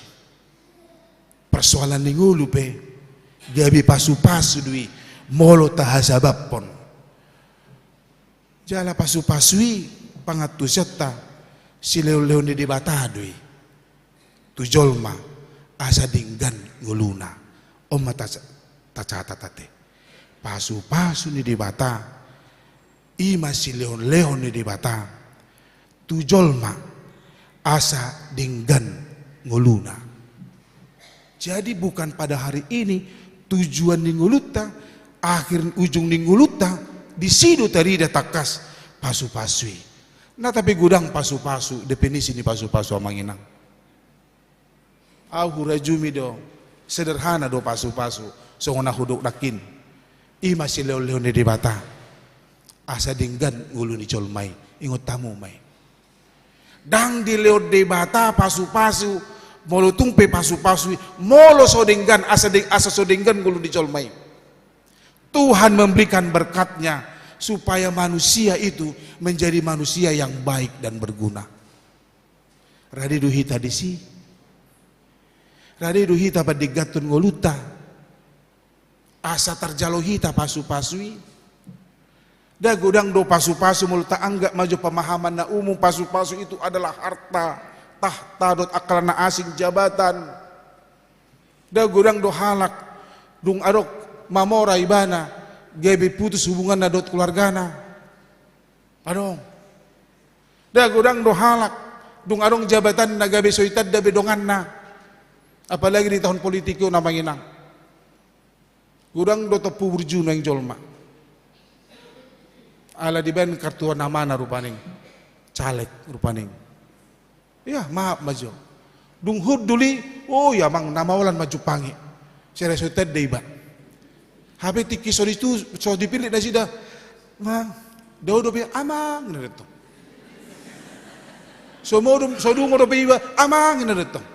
Persoalan ni ngolu pe gabe pasupasu do i molo tahasabamhon. Jala pasupasu i pangantusionta silehonlehon ni Debata do i tu jolma asa denggan ngoluna. On ma ta-, tacatat ate. Pasupasu ni Debata i ma silehonlehon ni Debata tu jolma asa denggan ngoluna. Jadi bukan pada hari ini tujuan ni ngolunta, akhir ujung ni ngolunta, disi do tarida tangkas pasupasu i. Na tapi godang pasupasu, definisi ni pasupasu amang inang. Au hurajumi do, sederhana do pasupasu, songon na hudok nangkin. I ma silehonlehon ni Debata. Asa denggan ngolu ni jolma i, ingot hamu ma i. Ndang dilehon Debata pasupasu, molo tung pe pasupasu i, molo so denggan, asa de-, asa so denggan ngolu ni jolma i. Tuhan memberikan berkatnya supaya manusia itu menjadi manusia yang baik dan berguna. Rade do hita disi. Rade do hita pandengganhon ngolunta. Asa tarjalo hita pasupasu i. Nda godang do pasupasu, molo taanggap ma jo pemahaman na umum, pasupasu itu adalah harta, tahta, dohot angka na asing, jabatan. Nda godang do halak dung adong mamora ibana, gabe putus hubunganna dohot keluargana. Adong. Nda godang do halak dung adong jabatanna gabe so itanda be donganna. Apalagi di tahun politik on amang inang. Godang do tompu burju nuaeng jolma. Ala dibaen kartu namana rupani. Caleg rupani. Ia, maaf ma jo. Dung hundul i, o ia amang, na maolan ma jumpangi. Sere so itanda iba. Hape tingki so ditu, so dipillit nasida, "Mang, dao dope, Amang," ninna do tong. So modom, so dungo dope iba, "Amang," ninna do tong.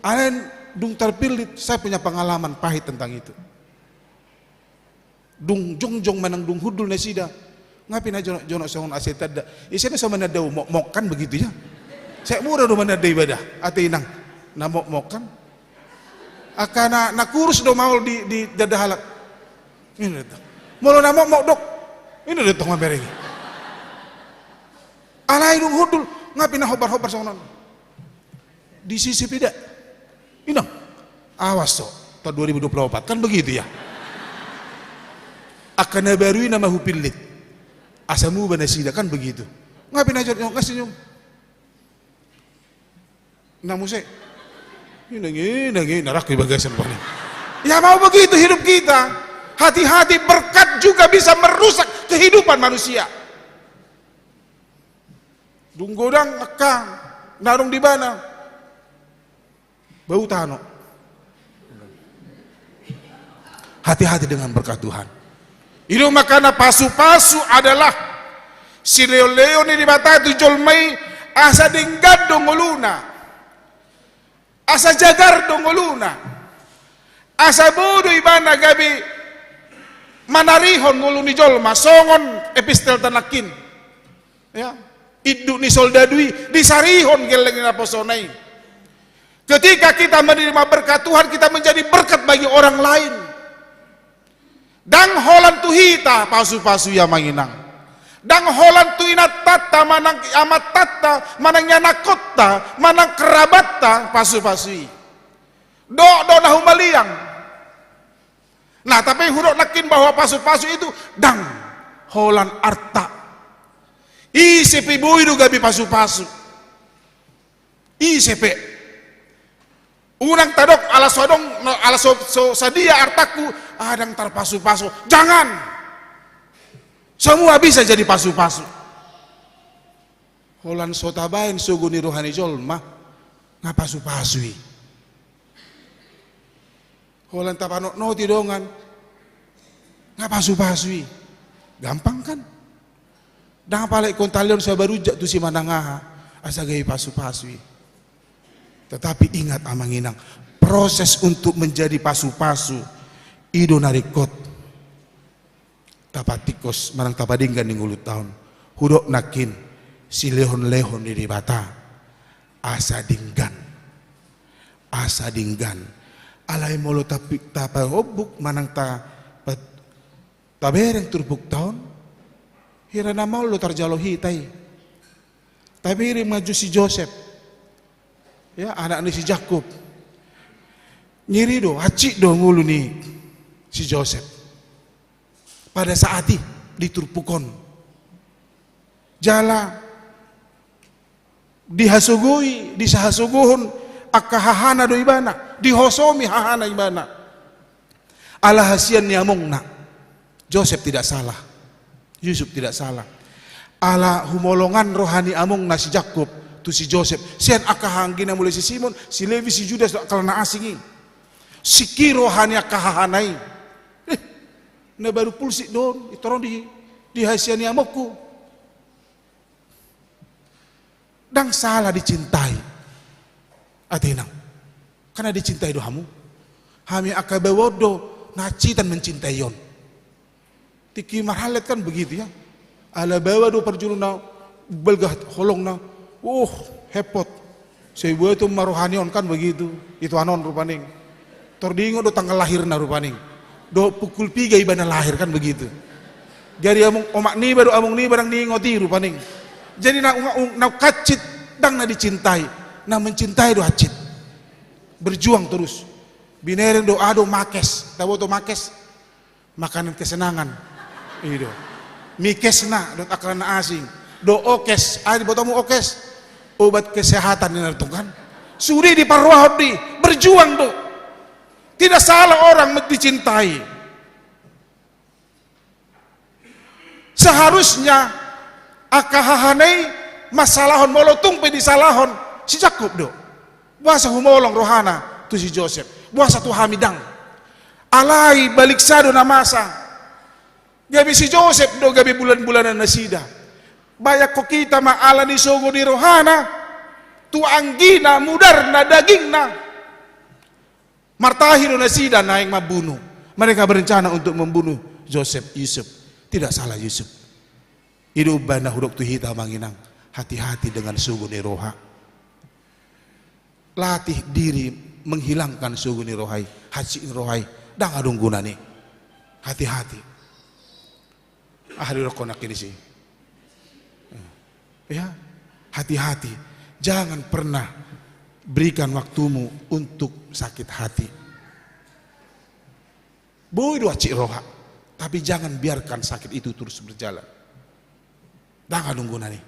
Alai dung tarpillit, saya punya pengalaman pahit tentang itu. Dung jongjong manang dung hundul nasida, nga pe na jonok-jonok songon asa tanda. Ise na so mananda, mokmok kan begitu ya. Sai mura do mananda iba da, ate inang. Na mokmok kan. Angka na, na kurus do maol di, di dada halak. Ini do tong. Molo na mokmok dok. Ini do tong mamereng. Alai dung hundul, nga pe na hombar-hombar songon on. Di sisi pida. Inang, awas so, tahun dua ribu dua puluh empat, kan begitu ya. Angka na baru i nama hupillit. Asa muba nasida, kan begitu. Nga pe na jonok, nga senyum. Na muse. Inang, inang, inang, rangku i bagasan paling. Ya mau begitu hidup kita. Hati-hati, berkat juga bisa merusak kehidupan manusia. Dung godang angka na adong di ibana, bau tano. Hati-hati dengan berkat Tuhan. I do makana pasu-pasu adalah silehon-lehon ni Debata tu jolma i, asa denggan do ngoluna, asa jagar do ngoluna, asa boi do ibana gabe manarihon ngolu ni jolma, songon epistelta nangkin. Ya, induk ni soldadu i disarihon gelleng ni naposona i. Ketika kita menerima berkat Tuhan, kita menjadi berkat bagi orang lain. Ndang holan tu hita pasu-pasu i, amang inang. Ndang holan tu inantanta manang amantanta manang ianakhonta manang kerabatta pasu-pasu i. Dok do na humaliang. Nah, tapi hudok nangkin bahwa pasu-pasu itu ndang holan arta. Ise pe boi do gabe pasu-pasu. Ise pe. Unang tadok ala so adong, ala so, so sadia artangku, ah, ndang tarpasu-pasu. Jangan. Semua bisa jadi pasu-pasu. Holan so tabaen sogo ni roha ni jolma, nga pasu-pasu i. Holan tapanotnoti dongan, nga pasu-pasu i. Gampang kan? Ndang apala ingkon taleon sabarujak tu simanang aha, asa gabe pasu-pasu i. Tetapi ingat, amang inang, proses untuk menjadi pasu-pasu i do na ringkot. Tapatingkos manang tapadenggan di ngolunta on. Hudok nangkin, silehon-lehon ni Debata asa denggan. Asa denggan. Alai molo tapi tapahombuk manang ta, tabereng turpukta on, hira na maol do tarjalo hita i. Tabereng ma jo si Josep, ya, anak ni si Jakkob. Ngeri do, hansit do ngolu ni si Josep pada saat i di turpuk on. Jala dihasogoi, disahasogohon angka hahana do ibana, dihosomi hahana ibana. Ala hasian ni amongna. Josep tidak salah. Yusuf tidak salah. Ala humolongan roha ni amongna si Jakkob tu si Josep. Sian angka haha anggina, mulai si Simon, si Lewi, si Judas, dohot angka na asing i. Singkir roha ni angka hahana i. Eh, na baru pulsik do on, intor on di, dihasiani amongku. Ndang salah dicintai. Ate inang. Karena dicintai do hamu. Hami angka baoa on do na hansitan mancintai on. Tingki marhallet kan begitu ya. Ala baoa do parjolo na balga holongna. Uh, hepot. Sai boaton ma roha ni on kan begitu. Ituan on rupani. Tor diingot do tanggal lahirna rupani. Dohot pukul piga ibana lahir kan begitu. Jadi among, omak niba dohot among niba ndang niingot i rupani. Jadi na, na, na hansit ndang na dicintai. Na mencintai do hansit. Berjuang terus. Binereng do, adong makes. Taboto makes. Makanan kesenangan. I do. Mikesna dohot angka na asing. Dohot okes. Aha dibotomu okes? Obat kesehatan ninna do tong kan. Sude diparrohahon do i, berjuang do. Tidak salah orang dicintai. Seharusnya angka hahana i mansalahon, molo tung pe disalahon si Jakkob do. Boasa humolong rohana tu si Josep? Boasa tu hami ndang? Alai baliksa do na masa. Gabe si Josep do gabe bulan-bulanan nasida. Bayangkon hita ma, ala ni sogo ni rohana tu anggina, mudarna, dagingna, martahi do nasida naeng mambunu. Mereka berencana untuk membunuh Josep, Yusuf. Tidak salah Yusuf. I do umbahen na hudok tu hita, amang inang, hati-hati dengan sogo ni roha. Latih diri menghilangkan sogo ni roha i, hansit ni roha i, ndang adong gunana i. Hati-hati. Ah, didokkon nangkin i si. Ya, hati-hati. Jangan pernah berikan waktumu untuk sakit hati. Boi do hansit roha, tapi jangan biarkan sakit itu terus berjalan. Ndang adong gunana i.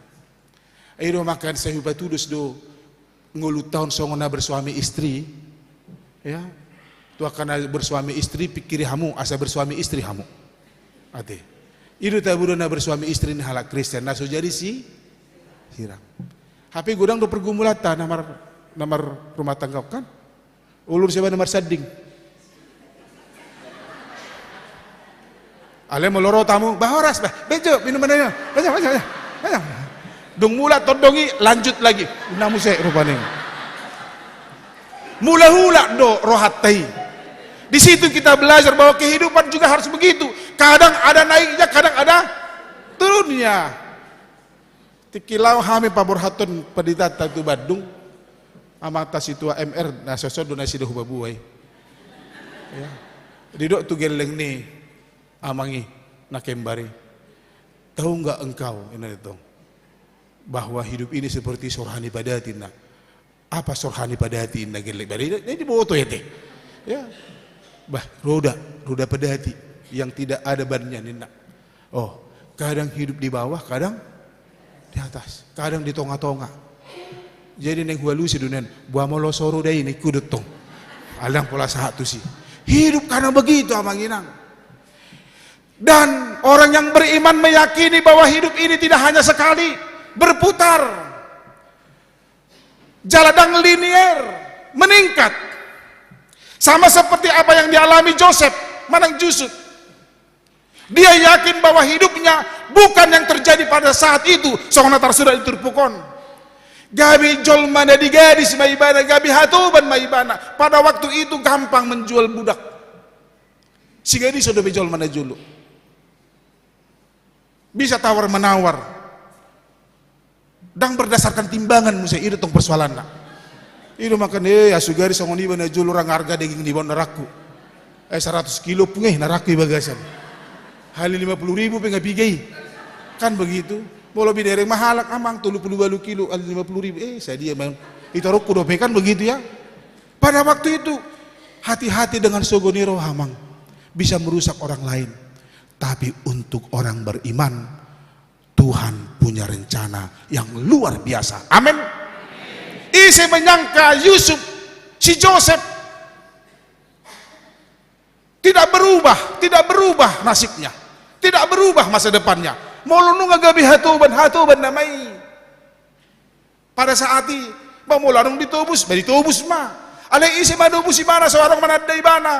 I do makana sai hupatudos do ngolunta on songon na bersuami istri. Ya. Tu angka na bersuami istri, pikiri hamu asa bersuami istri hamu. Ate. I do tabo do na bersuami istri ni halak Kristen, na so jadi si sirang. Hape godang do pergumulanta na mar, na marrumah tangga on kan. Ulur siapa nomor sanding? Ale molo ro tamu, bah horas, bah, bejo, minum mana ya? Bejo, bejo, bejo, bejo. Dung mulak tondong i, lanjut lagi. Na muse rupani. Mulak-ulak do rohanta i. Di situ kita belajar bahwa kehidupan juga harus begitu. Kadang ada naiknya, kadang ada turunnya. Tingki laho hami paborhathon panditanta tu Bandung. Amanta situa M R, na soson do nasida hupaboa i. Ya. Didok tu gelleng ni amang i, na kembar i. Tahu nggak engkau, inna i tong, bahwa hidup ini seperti sorhani padati, inna. Apa sorhani padati, inna gelleng. Bah, dia, dia diboto, ya, teh. Ya. Bah, roda, roda padati yang tidak ada bannya, ninna. Oh, kadang hidup di bawah, kadang di atas, kadang di tonga-tonga. Jadi naeng hualusi do nian, boha molo so roda i, ingkon hudok tong. Alai ndang pola sahat tusi. Hidup kadang begitu, amang inang. Dan orang yang beriman meyakini bahwa hidup ini tidak hanya sekali berputar. Jala ndang linier, meningkat. Sama seperti apa yang dialami Josep, manang Yusuf. Dia yakin bahwa hidupnya bukan yang terjadi pada saat itu, songon na tarsurat di turpuk on. Gabe jolma na digadis ma ibana, gabe hatoban ma ibana. Pada waktu itu gampang menjual budak. Sigadis do be jolma na jolo. Bisa tawar-menawar. Ndang berdasarkan timbangan muse, i do tong persoalanna. I do makana, eh, asu gari songon iba na jolo, rang arga daging niba on, na rangku. Eh, seratus kilo pung, eh, na rangku i bagasan. Hali lima puluh ribu pe nga piga i. Kan begitu. Molo binereng ma halak, amang, tolu puluh ualu kilo, hali lima puluh ribu. Eh, sadia ma. Ita rokku dope, kan begitu ya. Pada waktu itu, hati-hati dengan sogo ni roha, amang. Bisa merusak orang lain. Tapi untuk orang beriman, Tuhan punya rencana yang luar biasa. Amin. Ise menyangka Yusuf, si Josep, tidak berubah, tidak berubah nasibnya, tidak berubah masa depannya. Molo nunga gabe hatoban, hatoban nama i. Pada saat i, bah, molo adong ditobus, bah, ditobus ma. Alai ise ma dobus ibana, so adong mananda ibana.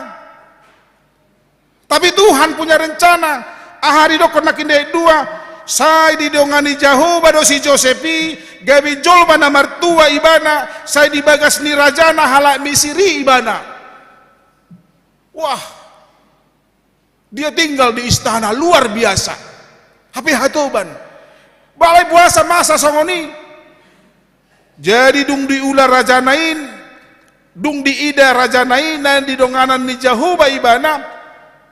Tapi Tuhan punya rencana. Aha didokkon nangkin di ayat dua, sai didongani Jahowa do si Josep i, gabe jolma na martua ibana, sai di bagas ni rajana halak Misir i ibana. Wah, dia tinggal di istana, luar biasa. Hape hatoban. Alai boasa masa songon i? Jadi dung diula rajana i, dung diida rajana i na didonganan ni Jahowa ibana,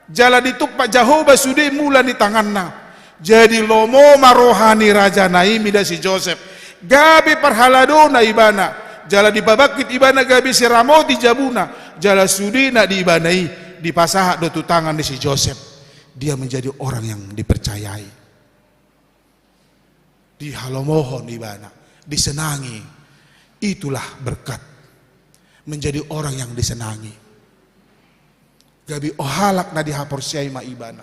jala ditumpak Jahowa sude mula ni tanganna. Jadi lomo ma roha ni rajana i mida si Josep. Gabe parhaladona ibana, jala dipabangkit ibana gabe siramoti jabuna, jala sude na di ibana i dipasahat do tu tangan ni si Josep. Dia menjadi orang yang dipercayai. Dihalomohon ibana, disenangi. Itulah berkat. Menjadi orang yang disenangi. Gabe halak na dihaporseai ma ibana.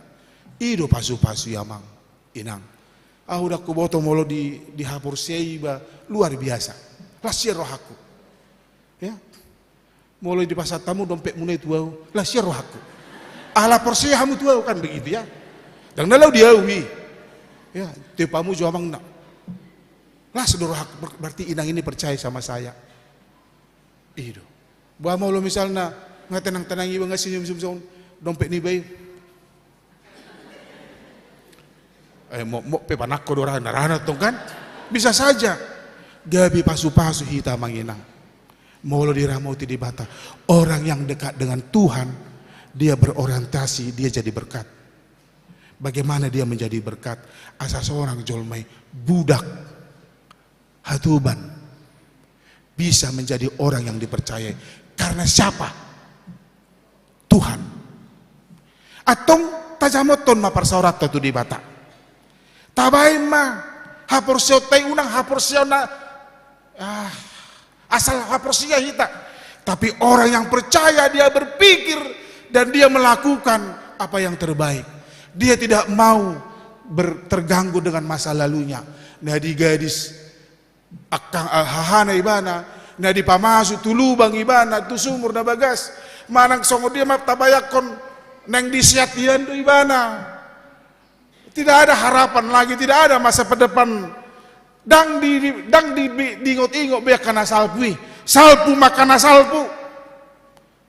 I do pasu-pasu i, amang, inang. Ahu ndang huboto molo di, dihaporseai iba, luar biasa. Las sian rohangku. Ya. Molo dipasahat hamu dompetmuna i tu ahu, las sian rohangku. Ala porsea hamu tu ahu, kan begitu ya. Ndang na laho di ahu i. Ya, tiop hamu jo amang na. Las do rohak, ber-, berarti inang ini percaya sama saya. I do. Boha molo misalna nga tenang-tenang iba, nga senyum-senyum songon dompet niba i. Eh, mo, mo pe panangko do ra, na ra na tong kan? Bisa saja. Gabe pasu-pasu hita amang inang. Molo diramoti Debata. Orang yang dekat dengan Tuhan, dia berorientasi, dia jadi berkat. Bagaimana dia menjadi berkat? Asa seorang jolma i budak hatoban bisa menjadi orang yang dipercayai. Karena siapa? Tuhan. Antong tajamothon ma parsaoranta tu Debata. Tabaen ma haporseaonta i, unang haporseaon na, ah, asal haporsea hita. Tapi orang yang percaya, dia berpikir dan dia melakukan apa yang terbaik. Dia tidak mau ber-, terganggu dengan masa lalunya. Na di gadis, angka, ah, hahana ibana, na dipamasu tu lubang ibana, tu sumur na bagas. Manang songon dia ma tabayangkon, naeng diseat hian do ibana. Tidak ada harapan lagi, tidak ada masa depan. Ndang di, di, ndang di, di, diingot-ingot be angka na salpu i. Salpu ma angka na salpu.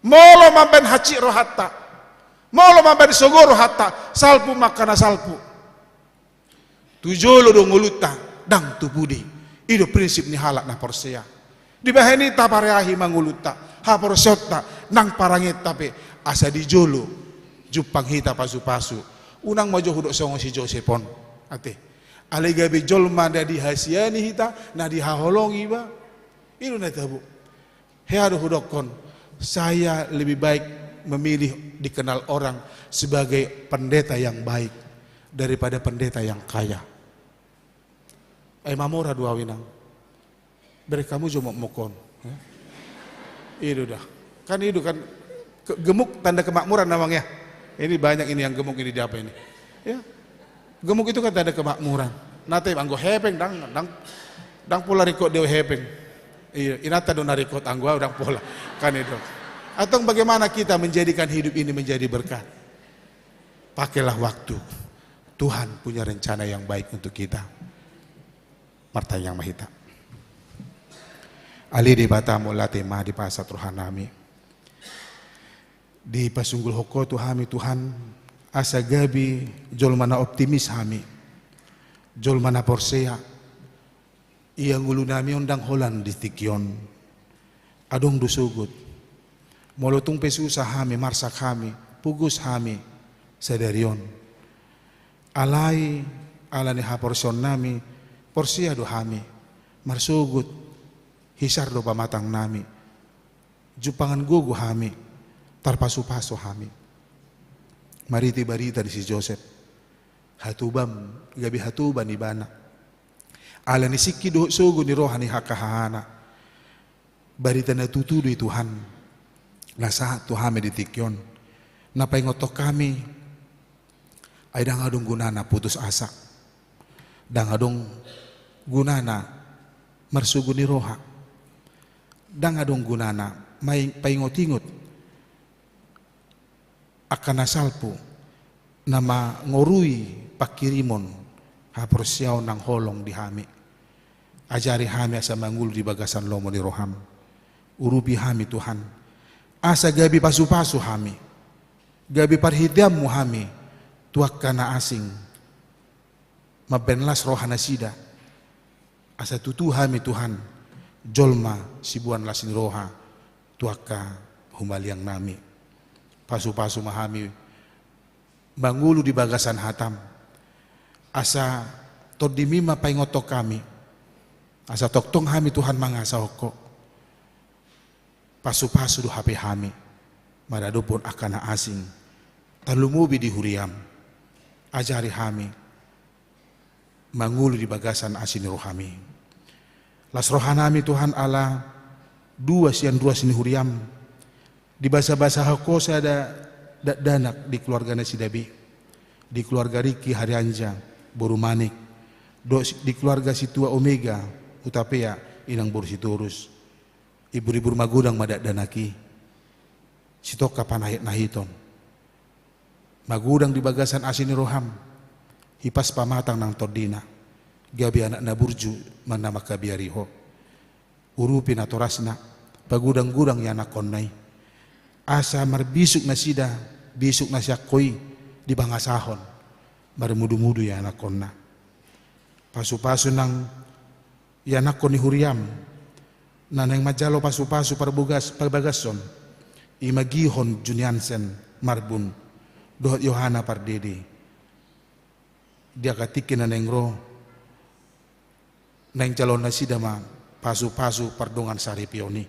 Molo mambaen hansit rohanta, molo mambaen sogo rohanta, salpu ma angka na salpu. Tu jolo do ngolunta, ndang tu pudi. I do prinsip ni halak na porsea. Dibahen i tapareahi ma ngolunta, haporseaonta, nang parangenta pe, asa di jolo jumpang hita pasu-pasu. Unang ma jo hudok songon si Josep on. Ate. Alai gabe jolma na dihasiani hita, na dihaholongi iba. I do na tabo. Hea do hudokkon, saya lebih baik memilih dikenal orang sebagai pendeta yang baik daripada pendeta yang kaya. Ai mamora do ahu inang. Bereng hamu jo mokmok on. Ya. I do da. Kan i do kan ke-, gemuk tanda kemakmuran namanya. Ini banyak ini yang gemuk ini di apa ini. Ya. Gemuk itu kan tanda kemakmuran. Nate anggo hepeng ndang, ndang, ndang pola ringkot do hepeng. Iya, inanta do na ringkot, anggo ahu ndang pola. Kan i do. Antong bagaimana kita menjadikan hidup ini menjadi berkat? Pakailah waktu. Tuhan punya rencana yang baik untuk kita. Martangiang ma hita. Ale Debata, mauliate ma dipasahat rohanami. Dipasunggulhon Ho tu hami Tuhan, asa gabe jolma na optimis hami, jolma na porsea. Ia ngolunami on ndang holan di tingki on. Adong do sogot. Molo tung pe susah hami, marsak hami, pogos hami sadari on. Alai, ala ni haporseaonnami, porsea do hami, marsogot, hisar do pamatangnami, jumpangan gogo hami, tarpasu-pasu hami. Marhite barita ni si Josep, hatoban, gabe hatoban ibana. Ala ni singkir dohot sogo ni roha ni angka hahana. Barita na tutu do i Tuhan, na sahat tu hami di tingki on. Na paingothon hami, ai ndang adong gunana putus asa. Ndang adong gunana marsogo ni roha. Ndang adong gunana mai paingot-ingot angka na salpu, na mangorui pangkirimon haporseaon nang holong di hami. Ajari hami asa mangolu di bagasan lomo ni roham. Urupi hami Tuhan. Asa gabe pasu-pasu hami. Gabe parhiteanmu hami tu angka na asing. Mambaen las roha nasida. Asa tutu hami Tuhan, jolma siboan las ni roha tu angka humaliangnami. Pasu-pasu ma hami mangolu di bagasan hatam. Asa tondimi ma paingothon hami. Asa tongtong hami Tuhan mangasahon Ho. Pasu-pasu do hape hami maradophon angka na asing. Tarlumobi di huriam. Ajari hami mangolu di bagasan asi ni rohami. Las rohanami Tuhan ala dua sian ruas ni huriam. Dibasabasahon Ho sada dakdanak di keluarga nasida be. Di keluarga Riki Harianja, boru Manik. Dohot si-, di keluarga Situa Omega, Hutapea, inang boru Sitorus. Ibur-ibur magodang ma dakdanak i. Sitongka panahit-nahiton. Magodang di bagasan asi ni roham, hipas pamatang nang tondina, gabe anak na burju ma na mangkabiari ho. Urupi natorasna, pagodang-godang ianakkonna i. Asa marbisuk nasida, bisuk na sian ho i dibangasahon, marmudu-mudu ianakkonna. Pasu-pasu nang ianakkon ni huriam, na naeng manjalo pasu-pasu parbogas-, parbagason, i ma Gihon, Juniansen, Marbun, dohot Yohana Pardede. Di angka tingki na naeng ro, naeng jaloon nasida ma pasu-pasu pardongan saripeon i.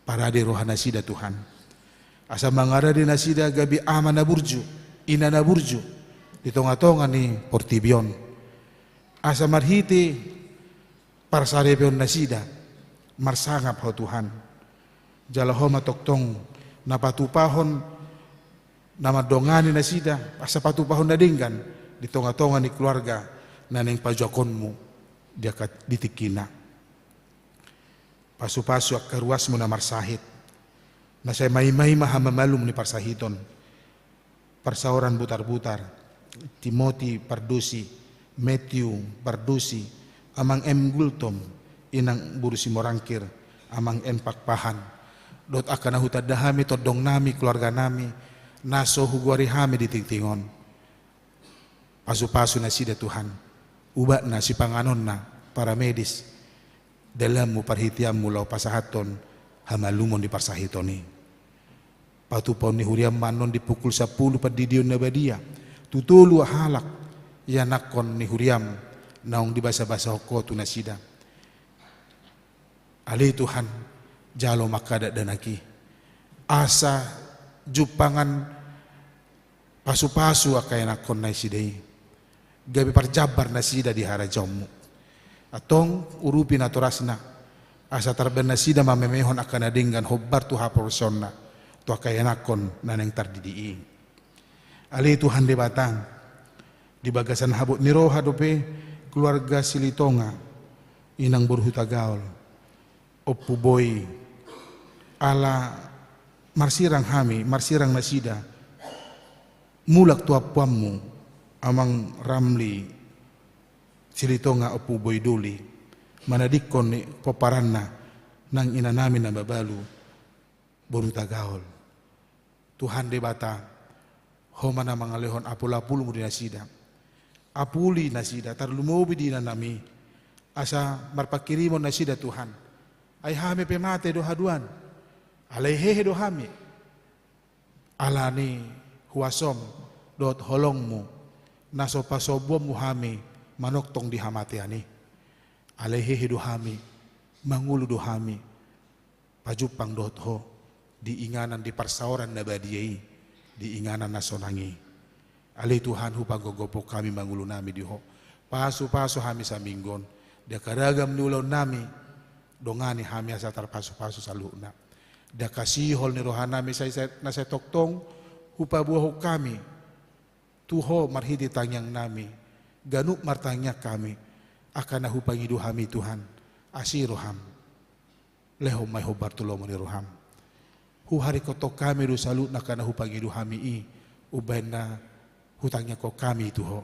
Parade roha nasida, Tuhan. Asa mangarade nasida gabe ama na burju, ina na burju, di tonga-tonga ni portibi on. Asa marhite parsaripeon nasida, marsangap ho, Tuhan. Jalo ho ma tongtong na patupahon, na mandongani nasida, asa patupahon na denggan di tonga-tonga ni keluarga na naeng pajuakonmu di angka, di tingkina. Pasu-pasu angka ruasmu na marsahit, na sai maima-ima hamamalum ni parsahiton. Parsaoran Butar-butar, Timoti Pardosi, Matthew Pardosi, Amang M Gultom, Inang boru Simorangkir, Amang N Pakpahan, dohot angka na hutanda hami, tondongnami, keluarganami, na so hugoari hami di tingting on. Pasu-pasu nasida, Tuhan, ubatna, sipanganonna, paramedis, dalanmu, parhiteanmu laho pasahathon hamalumon di parsahiton i. Patupahon ni huriam ma annon di pukul sampulu pandidion na badia tu tolu halak ianakkon ni huriam naung dibasa-basahon ho tu nasida. Ale Tuhan, jalo ma angka dakdanak i, asa jumpangan pasu-pasu angka ianakkon nasida i, gabe parjambar nasida di harajaonmu. Antong urupi natorasna, asa tarbaen nasida mamemehon angka na denggan hombar tu haporseaonna tu angka ianakkon na naeng tardidi i. Ale Tuhan Debata, di bagasan habot ni roha dope keluarga Silitonga, Inang boru Hutagaol, Ompu Boi, ala marsirang hami, marsirang nasida mulak tu ampuanmu, Amang Ramli Silitonga, Ompu Boi Doli, manadingkon ni pomparanna nang inanami na mabalu boru Tagaol. Tuhan Debata, Ho ma na mangalehon apul-apulmu di nasida. Apuli nasida, tarlumobi di inanami, asa marpanghirimon nasida, Tuhan. Ai hami pe mate do haduan, alai hehe do hami. Ala ni huasom dohot holongmu, na so pasombuonmu hami manongtong di hamatean i. Alai hehe do hami, mangolu do hami, pajumpang dohot Ho di inganan, di parsaoran na badia i, di inganan na sonang i. Ale Tuhan, hupanggogophon hami mangolunami di Ho. Pasu-pasu hami saminggu on, di angka ragam ni ulaonnami, dongani hami asa tarpasu-pasu saluhutna. Di angka sihol ni rohanami sai, sai, na sai tongtong hupaboahon hami tu Ho marhite tangiangnami, ganup martangiang hami, angka na hupangido hami, Tuhan, asi roham. Lehon ma i hombar tu lomo ni roham. Huharingkothon hami do saluhutna angka na hupangido hami i, umbahen na hutangiangkon hami tu Ho.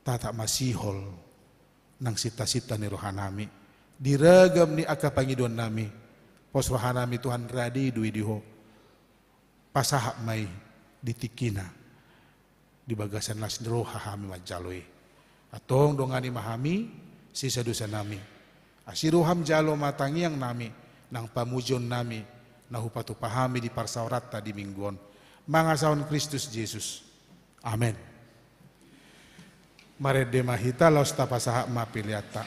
Tatap ma sihol nang sinta-sinta ni rohanami di ragam ni angka pangidoannami. Pos rohanami, Tuhan, rade do i di Ho. Pasahat ma i di tingkina, di bagasan las ni roha hami manjalo i. Antong dongani ma hami sisa dosanami. Asi roham, jalo ma tangiangnami nang pamujionnami na hupatupa hami di parsaoranta di minggu on. Mangasahon Kristus Jesus. Amen. Marende ma hita laos tapasahat ma peleanta.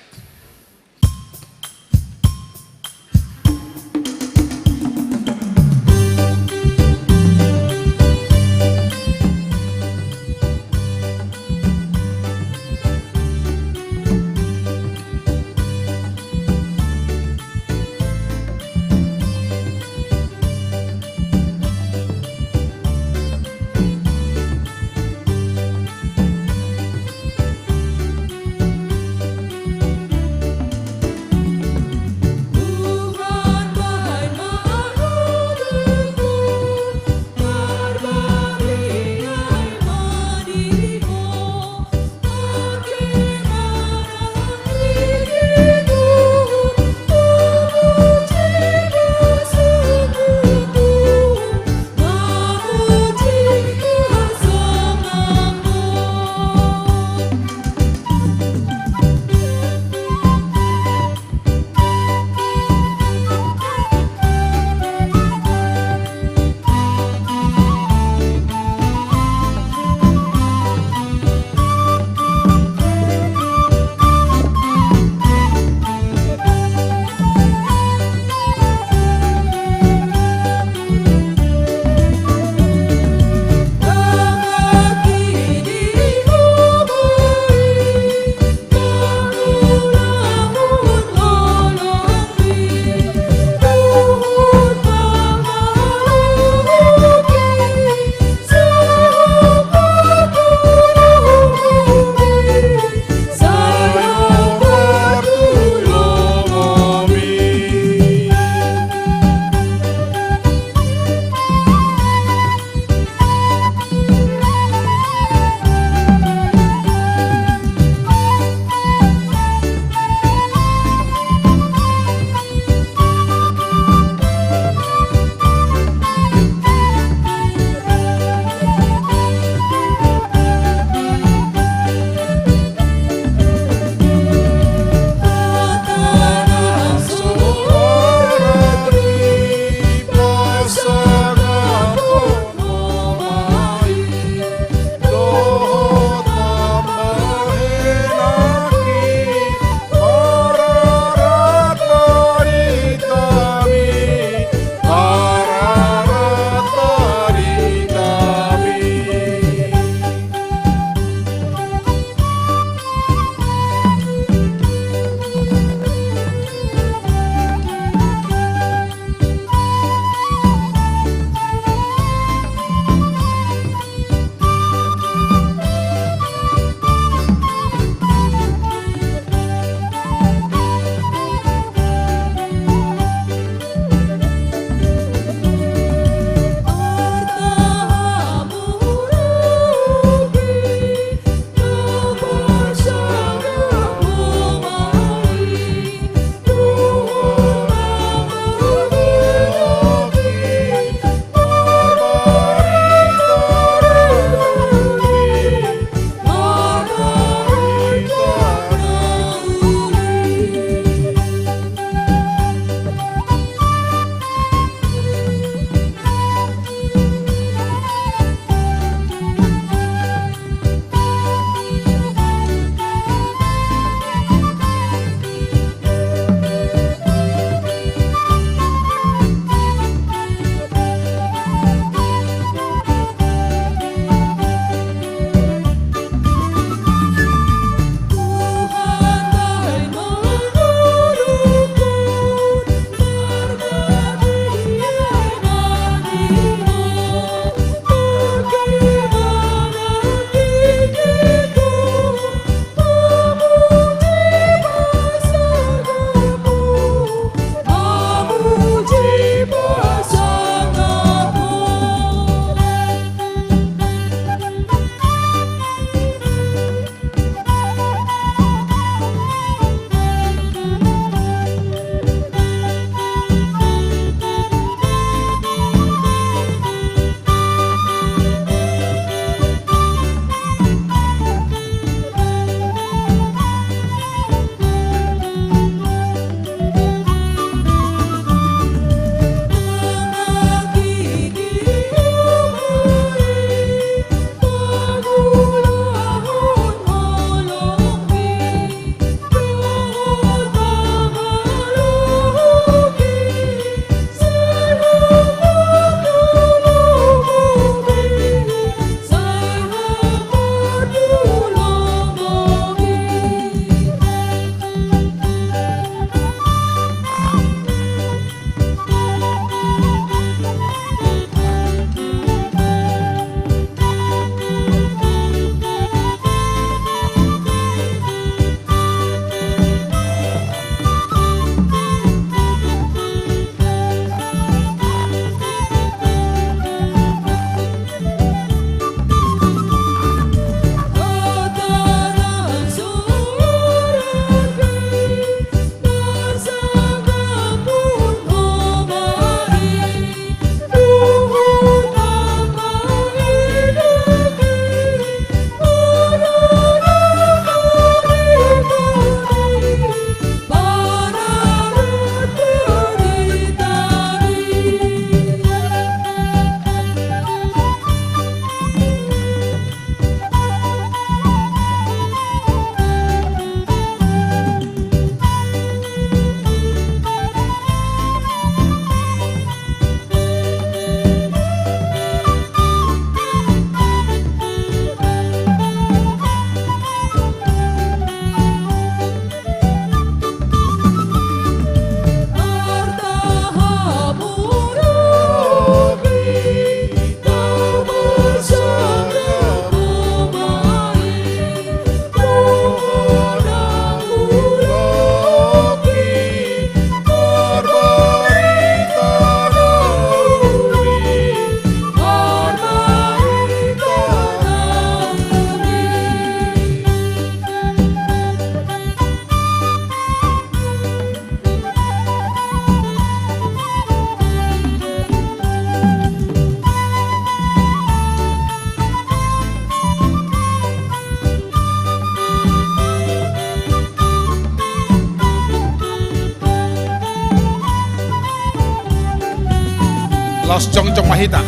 Laos jongjong ma hita.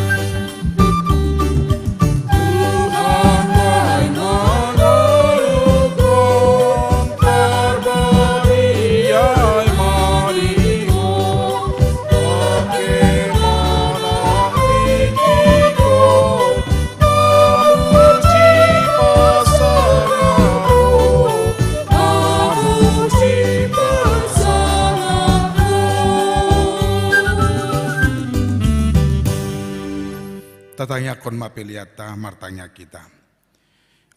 Tatangiangkon ma peleanta, martangiang hita.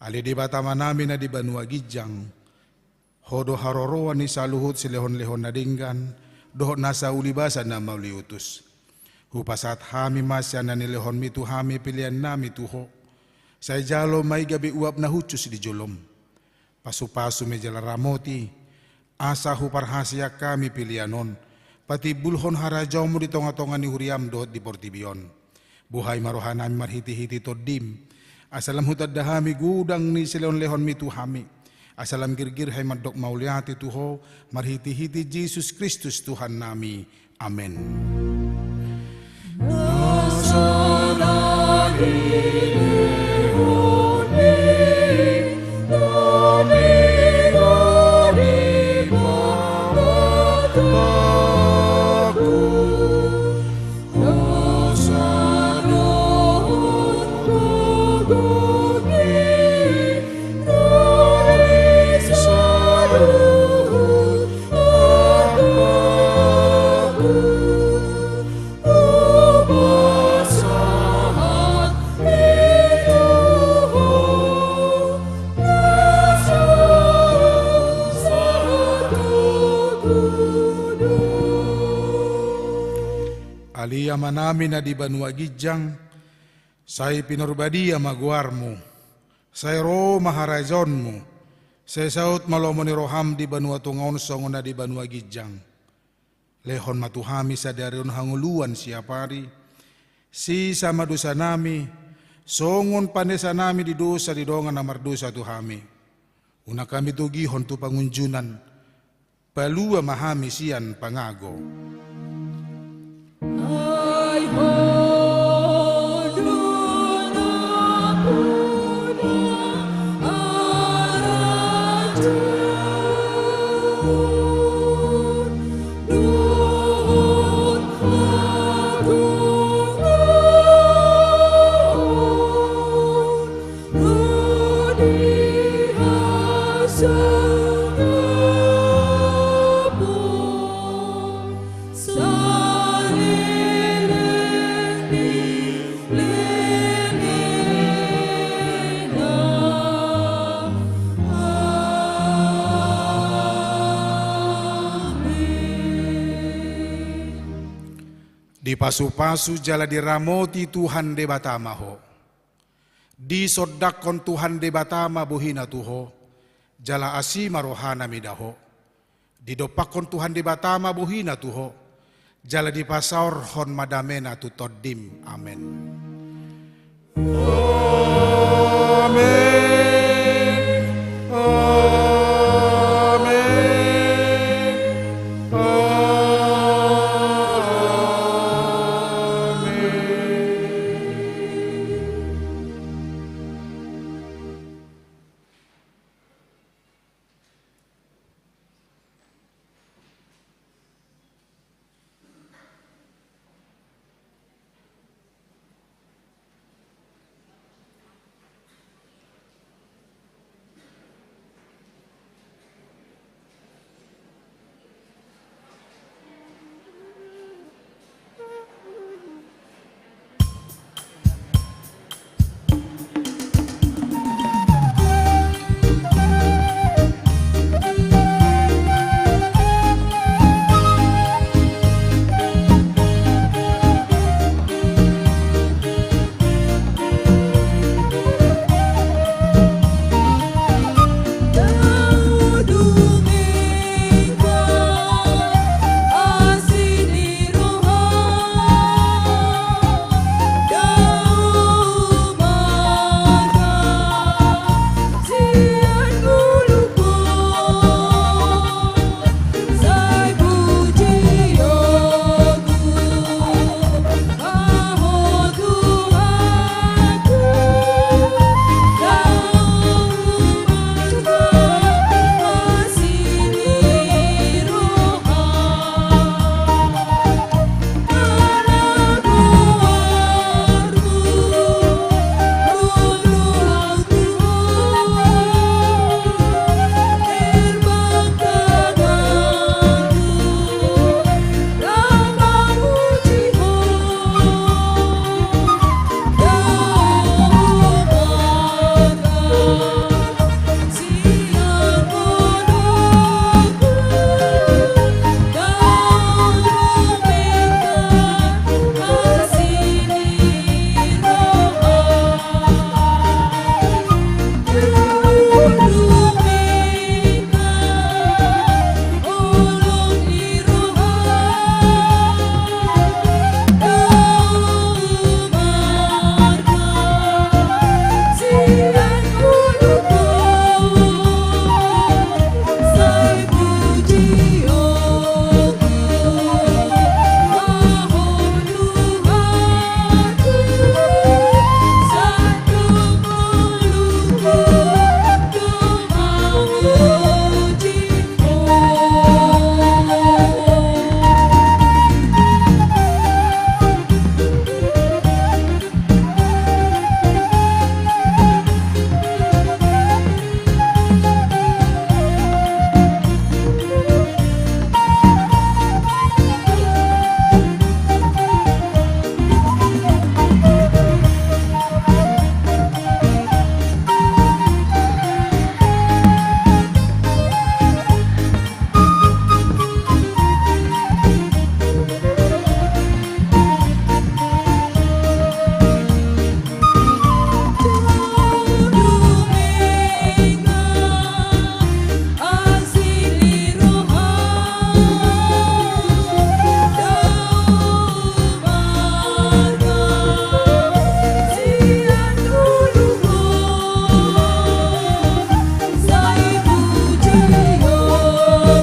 Ale Debata Amanami na di banua ginjang, Ho do haroroan ni saluhut silehonlehon na denggan dohot nasa ulibasa na mauliutus. Hupasahat hami ma sian na nilehonmi tu hami peleannami tu Ho. Sai jalo ma i gabe uap na hushus di jolom. Pasupasu ma i jala ramoti, asa huparhaseang hami pelean on patimbulhon harajaonmu di tongatonga ni huriam dohot di portibi on. Buhai ma rohanami marhitehite Tondim, asa lam hutanda hami godang ni silehonlehonmi tu hami, asa lam girgir hami mandok mauliate tu Ho, marhitehite Jesus Kristus Tuhannami. Amen. Ale Amanami na di banua ginjang, sai pinarbadia ma goarmu, sai ro ma harajaonmu, sai saut ma lomo ni roham di banua tonga on songon na di banua ginjang. Lehon ma tu hami sadari on hangoluan siapari, sesa ma dosanami, songon panesanami di dosa di dongan na mardosa tu hami. Unang hami togihon tu pangunjunan, palua ma hami sian pangago. Dipasupasu jala diramoti Tuhan Debata ma ho. Disondangkon Tuhan Debata ma bohina tu ho, jala asi ma rohana mida ho. Didompakkon Tuhan Debata ma bohina tu ho, jala dipasaorhon ma damena tu tondim. Amen. Amen.